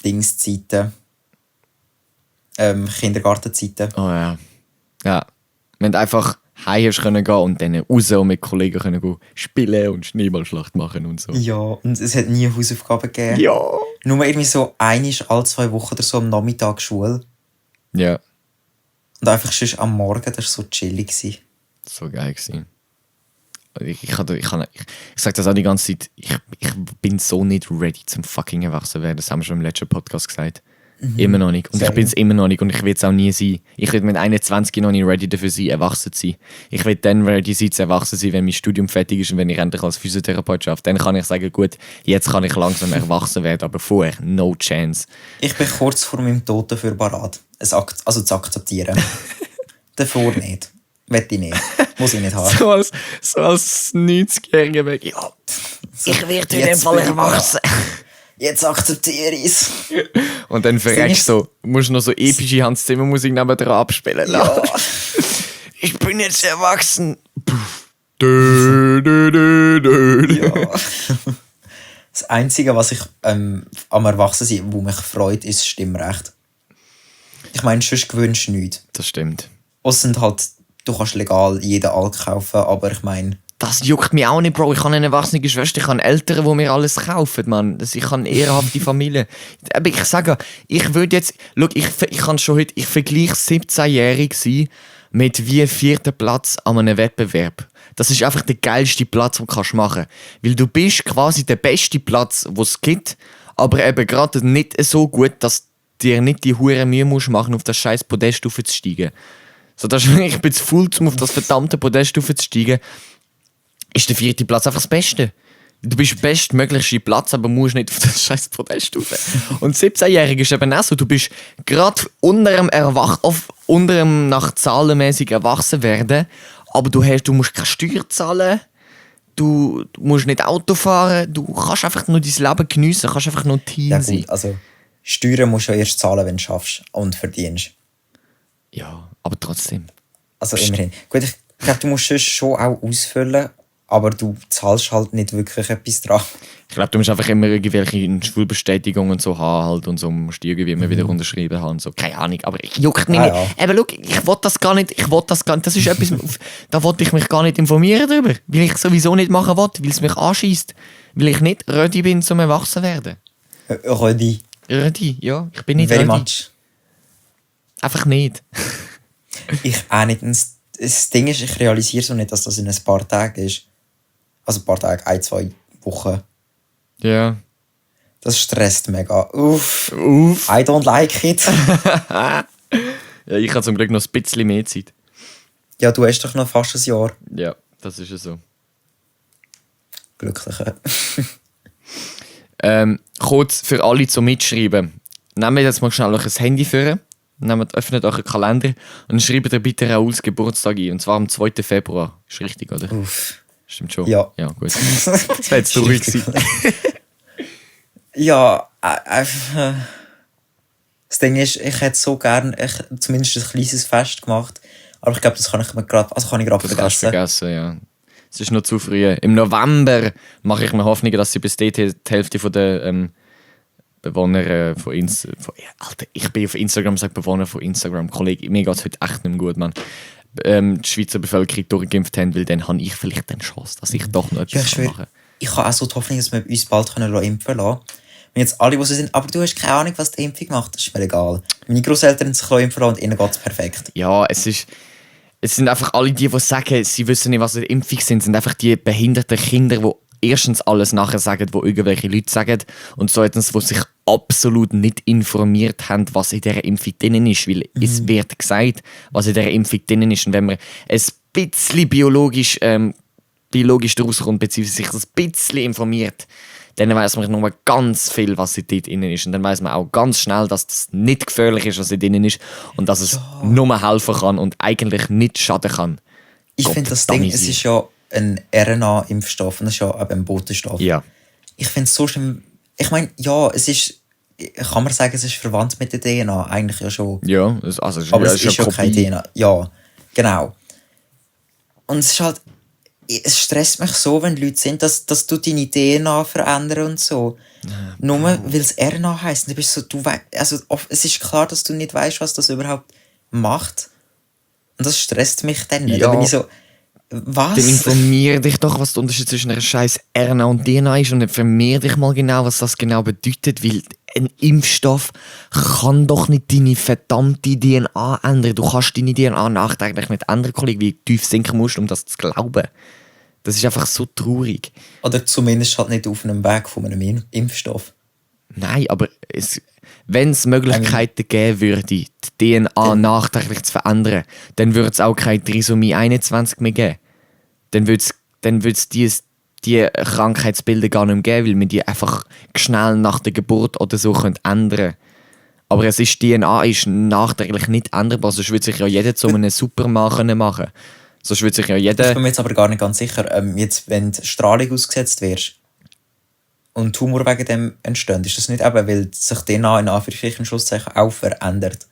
Dingszeiten. Kindergartenzeiten. Oh ja. Ja. Wenn du einfach heim hast können gehen und dann raus und mit Kollegen können gehen spielen und Schneeballschlacht machen und so. Ja, und es hat nie Hausaufgaben gegeben. Ja. Nur irgendwie so einmal alle 2 Wochen oder so am Nachmittag Schule. Ja. Und einfach schon am Morgen, das war so chillig gewesen. So geil gewesen. Ich sage das auch die ganze Zeit, ich bin so nicht ready zum fucking Erwachsen werden. Das haben wir schon im letzten Podcast gesagt. Immer noch nicht. Und ich bin es immer noch nicht und ich will es auch nie sein. Ich will mit 21 noch nicht ready dafür sein, erwachsen zu sein. Ich will dann ready sein, zu erwachsen sein, wenn mein Studium fertig ist und wenn ich endlich als Physiotherapeut arbeite. Dann kann ich sagen, gut, jetzt kann ich langsam erwachsen werden, aber vorher, no chance. Ich bin kurz vor meinem Tod dafür parat, zu akzeptieren. Davor nicht. Wette ich nicht. Muss ich nicht haben. So als 90-Jähriger weg. Ja, ich werde in dem Jetzt Fall bin ich erwachsen. Jetzt akzeptiere ich es. Und dann verreckst du musst noch so epische Hans Zimmer Musik nebendran abspielen lassen. Ja. Ich bin jetzt erwachsen. Dö, dö, dö, dö. Ja. Das Einzige, was ich am Erwachsensein, wo mich freut, ist das Stimmrecht. Ich meine, sonst gewöhnst du nichts. Das stimmt. Es sind halt, du kannst legal jeden Alk kaufen, aber ich meine... Das juckt mich auch nicht, Bro. Ich habe eine erwachsene Schwester, ich habe Eltern, die mir alles kaufen, Mann. Ich habe eine ehrhafte Familie. Aber ich sage, ich würde jetzt... Schau, ich kann schon heute... Ich vergleiche 17-jährig sein mit wie 4. Platz an einem Wettbewerb. Das ist einfach der geilste Platz, den du machen kannst. Weil du bist quasi der beste Platz, den es gibt, aber eben gerade nicht so gut, dass dir nicht die hure Mühe musst machen, auf das scheiß Podest aufzusteigen. So, ich bin zu faul, um auf das verdammte Podest aufzusteigen. Ist der 4. Platz einfach das Beste. Du bist der bestmöglichste Platz, aber musst nicht auf das scheiß Podest rauf. Und 17-Jährige ist eben auch so, du bist gerade unter dem nach zahlenmäßig erwachsen werden, aber du musst keine Steuer zahlen, du musst nicht Auto fahren, du kannst einfach nur dein Leben geniessen, kannst einfach nur Team Ja sein. gut, also Steuern musst du ja erst zahlen, wenn du schaffst und verdienst. Ja, aber trotzdem. Also immerhin. Gut, ich glaube, du musst es schon auch ausfüllen, aber du zahlst halt nicht wirklich etwas dran. Ich glaube, du musst einfach immer irgendwelche Schulbestätigungen und so haben halt und so musst du irgendwie immer wieder unterschrieben haben. So. Keine Ahnung, aber juckt mich nicht. Ja. Aber schau, ich will das gar nicht. Das ist etwas, da wollte ich mich gar nicht informieren darüber. Weil ich sowieso nicht machen will, weil es mich anschießt. Weil ich nicht ready bin zum Erwachsenwerden. Rödi. Ready, ja. Ich bin nicht Very ready. much. Einfach nicht. Ich auch nicht. Und das Ding ist, ich realisiere so nicht, dass das in ein paar Tagen ist. Also ein paar Tage, 1-2 Wochen. Ja. Das stresst mega. Uff. Uff. I don't like it. Ja, ich habe zum Glück noch ein bisschen mehr Zeit. Ja, du hast doch noch fast ein Jahr. Ja, das ist ja so. Glücklicher. Kurz für alle zum Mitschreiben. Nehmt jetzt mal schnell euch ein Handy vor, öffnet euren Kalender und schreibt ihr bitte Rauls Geburtstag ein. Und zwar am 2. Februar. Ist richtig, oder? Uff. Stimmt schon? Ja. Ja, gut. Das wäre jetzt ruhig gewesen. Ja, einfach. Das Ding ist, ich hätte so gern zumindest ein kleines Fest gemacht. Aber ich glaube, das kann ich mir gerade Das kannst du vergessen. vergessen, ja. Es ist noch zu früh. Im November mache ich mir Hoffnung, dass sie bis dahin die Hälfte von der Bewohner von Instagram. Alter, ich bin auf Instagram, sage Bewohner von Instagram. Kollege, mir geht es heute echt nicht mehr gut, Mann. Die Schweizer Bevölkerung durchgeimpft haben, weil dann habe ich vielleicht eine Chance, dass ich doch noch etwas machen kann. Ich habe auch so die Hoffnung, dass wir uns bald impfen lassen. Wenn jetzt alle, die so sind, aber du hast keine Ahnung, was die Impfung macht, das ist mir egal. Meine Großeltern haben sich impfen lassen und ihnen geht es perfekt. Ja, es sind einfach alle die sagen, sie wissen nicht, was eine Impfung sind einfach die behinderten Kinder, die erstens alles nachher sagen, wo irgendwelche Leute sagen und zweitens, die sich absolut nicht informiert haben, was in dieser Impfung drin ist, weil es wird gesagt, was in dieser Impfung drin ist und wenn man ein bisschen biologisch daraus kommt, beziehungsweise sich ein bisschen informiert, dann weiss man nur ganz viel, was dort drin ist und dann weiss man auch ganz schnell, dass das nicht gefährlich ist, was drin ist und dass es nur helfen kann und eigentlich nicht schaden kann. Ich finde das Ding, es ist ja ein RNA-Impfstoff und das ist ja eben ein Botenstoff. Ja. Ich finde es so schlimm. Ich meine, ja, es ist, kann man sagen, es ist verwandt mit der DNA? Eigentlich ja schon. Ja, aber es ist ja keine DNA. Ja, genau. Und es ist halt, es stresst mich so, wenn Leute sind, dass du deine DNA verändern und so. Nur weil es RNA heisst. Du bist so, es ist klar, dass du nicht weißt, was das überhaupt macht. Und das stresst mich dann nicht. Ja. Da bin ich so, was? Dann informier dich doch, was der Unterschied zwischen einer scheiß RNA und DNA ist und informier dich mal genau, was das genau bedeutet, weil ein Impfstoff kann doch nicht deine verdammte DNA ändern. Du kannst deine DNA nachträglich nicht ändern, Kollege, wie tief sinken musst, um das zu glauben. Das ist einfach so traurig. Oder zumindest halt nicht auf einem Weg von einem Impfstoff. Nein, aber wenn es Möglichkeiten geben würde, die DNA nachträglich zu verändern, dann würde es auch keine Trisomie 21 mehr geben. Dann würde es die Krankheitsbilder gar nicht mehr geben, weil man die einfach schnell nach der Geburt oder so ändern können. Aber DNA ist nachträglich nicht änderbar, sonst würde sich ja jeder zu einem Supermann machen. Sonst würde sich ja jeder... Ich bin mir jetzt aber gar nicht ganz sicher. Jetzt, wenn du Strahlung ausgesetzt wirst und Tumor wegen dem entsteht, ist das nicht eben, weil sich DNA in Anführungsstrichen Schlusszeichen auch verändert?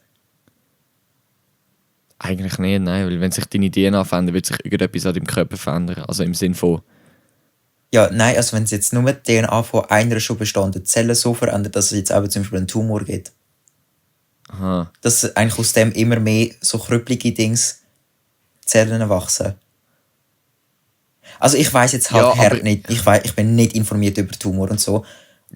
Eigentlich nicht, nein, weil wenn sich deine DNA verändert, wird sich irgendetwas an deinem Körper verändern. Also im Sinn von... Ja, nein, also wenn es jetzt nur die DNA von einer schon bestehenden Zelle so verändert, dass es jetzt eben zum Beispiel einen Tumor gibt. Aha. Dass eigentlich aus dem immer mehr so krüppelige Zellen wachsen. Also ich weiss jetzt halt nicht, ich bin nicht informiert über Tumor und so,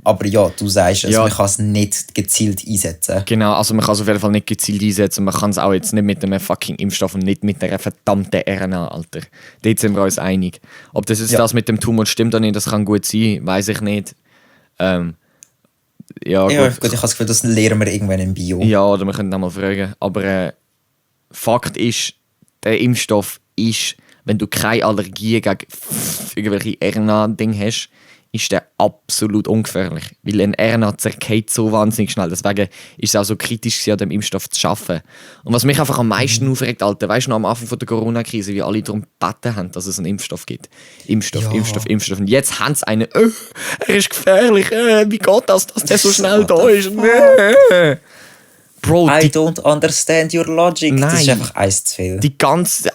aber ja, du sagst, also man kann es nicht gezielt einsetzen. Genau, also man kann es auf jeden Fall nicht gezielt einsetzen, man kann es auch jetzt nicht mit einem fucking Impfstoff und nicht mit einer verdammten RNA, Alter. Dort sind wir uns einig. Ob das jetzt das mit dem Tumor stimmt oder nicht, das kann gut sein, weiss ich nicht. Gut, ich habe das Gefühl, das lernen wir irgendwann in Bio. Ja, oder wir können auch mal fragen, aber Fakt ist, der Impfstoff ist, wenn du keine Allergie gegen irgendwelche RNA-Dinge hast, ist der absolut ungefährlich. Weil ein RNA zerfällt so wahnsinnig schnell. Deswegen ist es auch so kritisch, an dem Impfstoff zu arbeiten. Und was mich einfach am meisten aufregt, Alter, weißt du noch am Anfang von der Corona-Krise, wie alle darum gebeten haben, dass es einen Impfstoff gibt. Impfstoff. Und jetzt haben sie einen, er ist gefährlich, wie geht das, dass der so schnell da ist? Bro, I don't understand your logic. Nein, das ist einfach eins zu viel.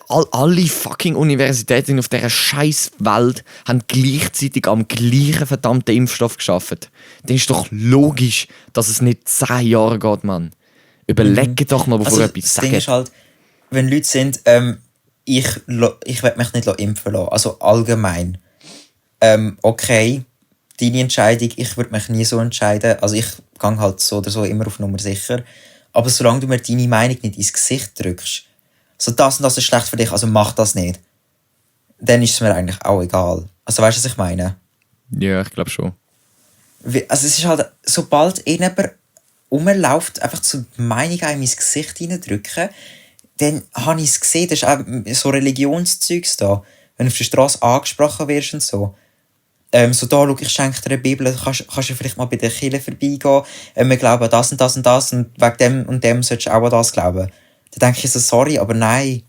Alle fucking Universitäten auf dieser scheiß Welt haben gleichzeitig am gleichen verdammten Impfstoff geschafft. Dann ist doch logisch, dass es nicht 10 Jahre geht, Mann. Überlege doch mal, bevor etwas sagen. Das Ding ist halt, wenn Leute sind, ich will mich nicht impfen lassen. Also allgemein. Okay, deine Entscheidung, ich würde mich nie so entscheiden. Also ich gehe halt so oder so immer auf Nummer sicher. Aber solange du mir deine Meinung nicht ins Gesicht drückst, so das und das ist schlecht für dich, also mach das nicht, dann ist es mir eigentlich auch egal. Also weißt du, was ich meine? Ja, ich glaube schon. Also es ist halt, sobald jemand rumläuft, einfach so die Meinung in mein Gesicht reindrücken, dann habe ich es gesehen, das ist auch so Religionszeugs da. Wenn du auf der Straße angesprochen wirst und so. So da, schau, ich schenke dir eine Bibel, kannst du vielleicht mal bei der Kirche vorbeigehen, wir glauben an das und das und das und wegen dem und dem solltest du auch an das glauben. Dann denke ich so, sorry, aber nein.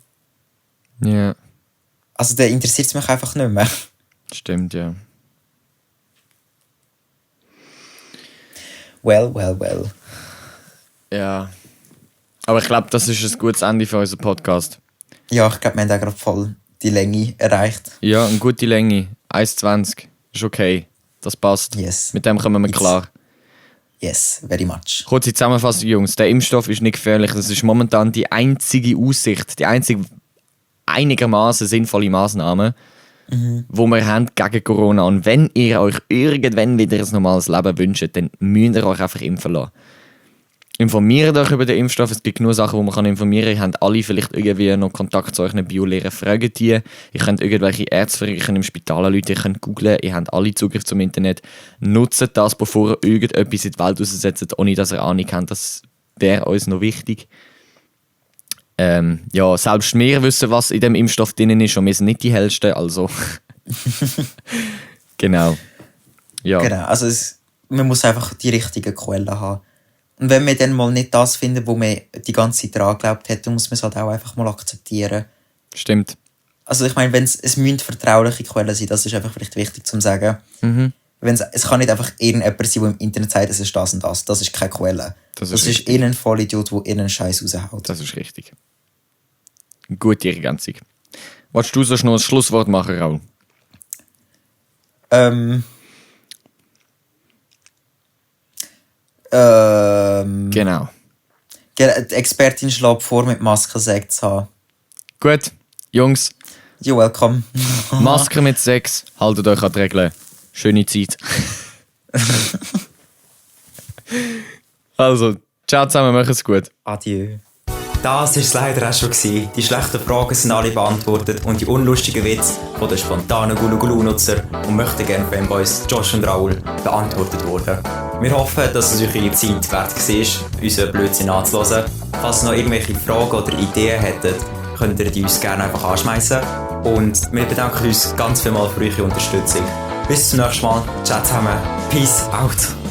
Ja. Yeah. Also da interessiert es mich einfach nicht mehr. Stimmt, ja. Well. Ja. Aber ich glaube, das ist ein gutes Ende für unseren Podcast. Ja, ich glaube, wir haben auch gerade voll die Länge erreicht. Ja, eine gute Länge. 1,20. Ist okay. Das passt. Yes. Mit dem kommen wir klar. Yes, very much. Kurze Zusammenfassung, Jungs. Der Impfstoff ist nicht gefährlich. Das ist momentan die einzige Aussicht, die einzige einigermaßen sinnvolle Massnahme, wo wir haben gegen Corona. Und wenn ihr euch irgendwann wieder ein normales Leben wünscht, dann müsst ihr euch einfach impfen lassen. Informiert euch über den Impfstoff. Es gibt genug Sachen, wo man informieren kann. Ihr habt alle vielleicht irgendwie noch Kontakt zu euren Bio-Lehrern. Fragt die. Ihr könnt irgendwelche Ärzte fragen, ihr könnt im Spital anrufen, ihr könnt googlen. Ihr habt alle Zugriff zum Internet. Nutzt das, bevor ihr irgendetwas in die Welt raussetzt, ohne dass ihr Ahnung habt. Das wäre uns noch wichtig. Ja, selbst wir wissen, was in dem Impfstoff drin ist, und wir sind nicht die Hellsten, also. Genau. Ja. Genau, also man muss einfach die richtigen Quellen haben. Und wenn man dann mal nicht das findet, wo man die ganze Zeit daran geglaubt hat, dann muss man es halt auch einfach mal akzeptieren. Stimmt. Also ich meine, es müssen vertrauliche Quellen sein, das ist einfach vielleicht wichtig zu sagen. Es kann nicht einfach irgendjemand sein, der im Internet sagt, es ist das und das. Das ist keine Quelle. Das ist ein Vollidiot, der irgendeinen Scheiß raushaut. Das ist richtig. Gute Ergänzung. Wolltest du sonst noch ein Schlusswort machen, Raul? Genau. Die Expertin schlägt vor, mit Masken Sex zu haben. Gut, Jungs. You're welcome. Masken mit Sex, haltet euch an die Regeln. Schöne Zeit. Also, ciao zusammen, macht es gut. Adieu. Das war es leider auch schon gewesen. Die schlechten Fragen sind alle beantwortet und die unlustigen Witze von den spontanen Gulu-Gulu-Nutzer und möchten gerne Fanboys Josh und Raul beantwortet wurden. Wir hoffen, dass es euch eure Zeit wert war, unseren Blödsinn anzuhören. Falls ihr noch irgendwelche Fragen oder Ideen hättet, könnt ihr die uns gerne einfach anschmeißen. Und wir bedanken uns ganz vielmals für eure Unterstützung. Bis zum nächsten Mal. Ciao zusammen. Peace out.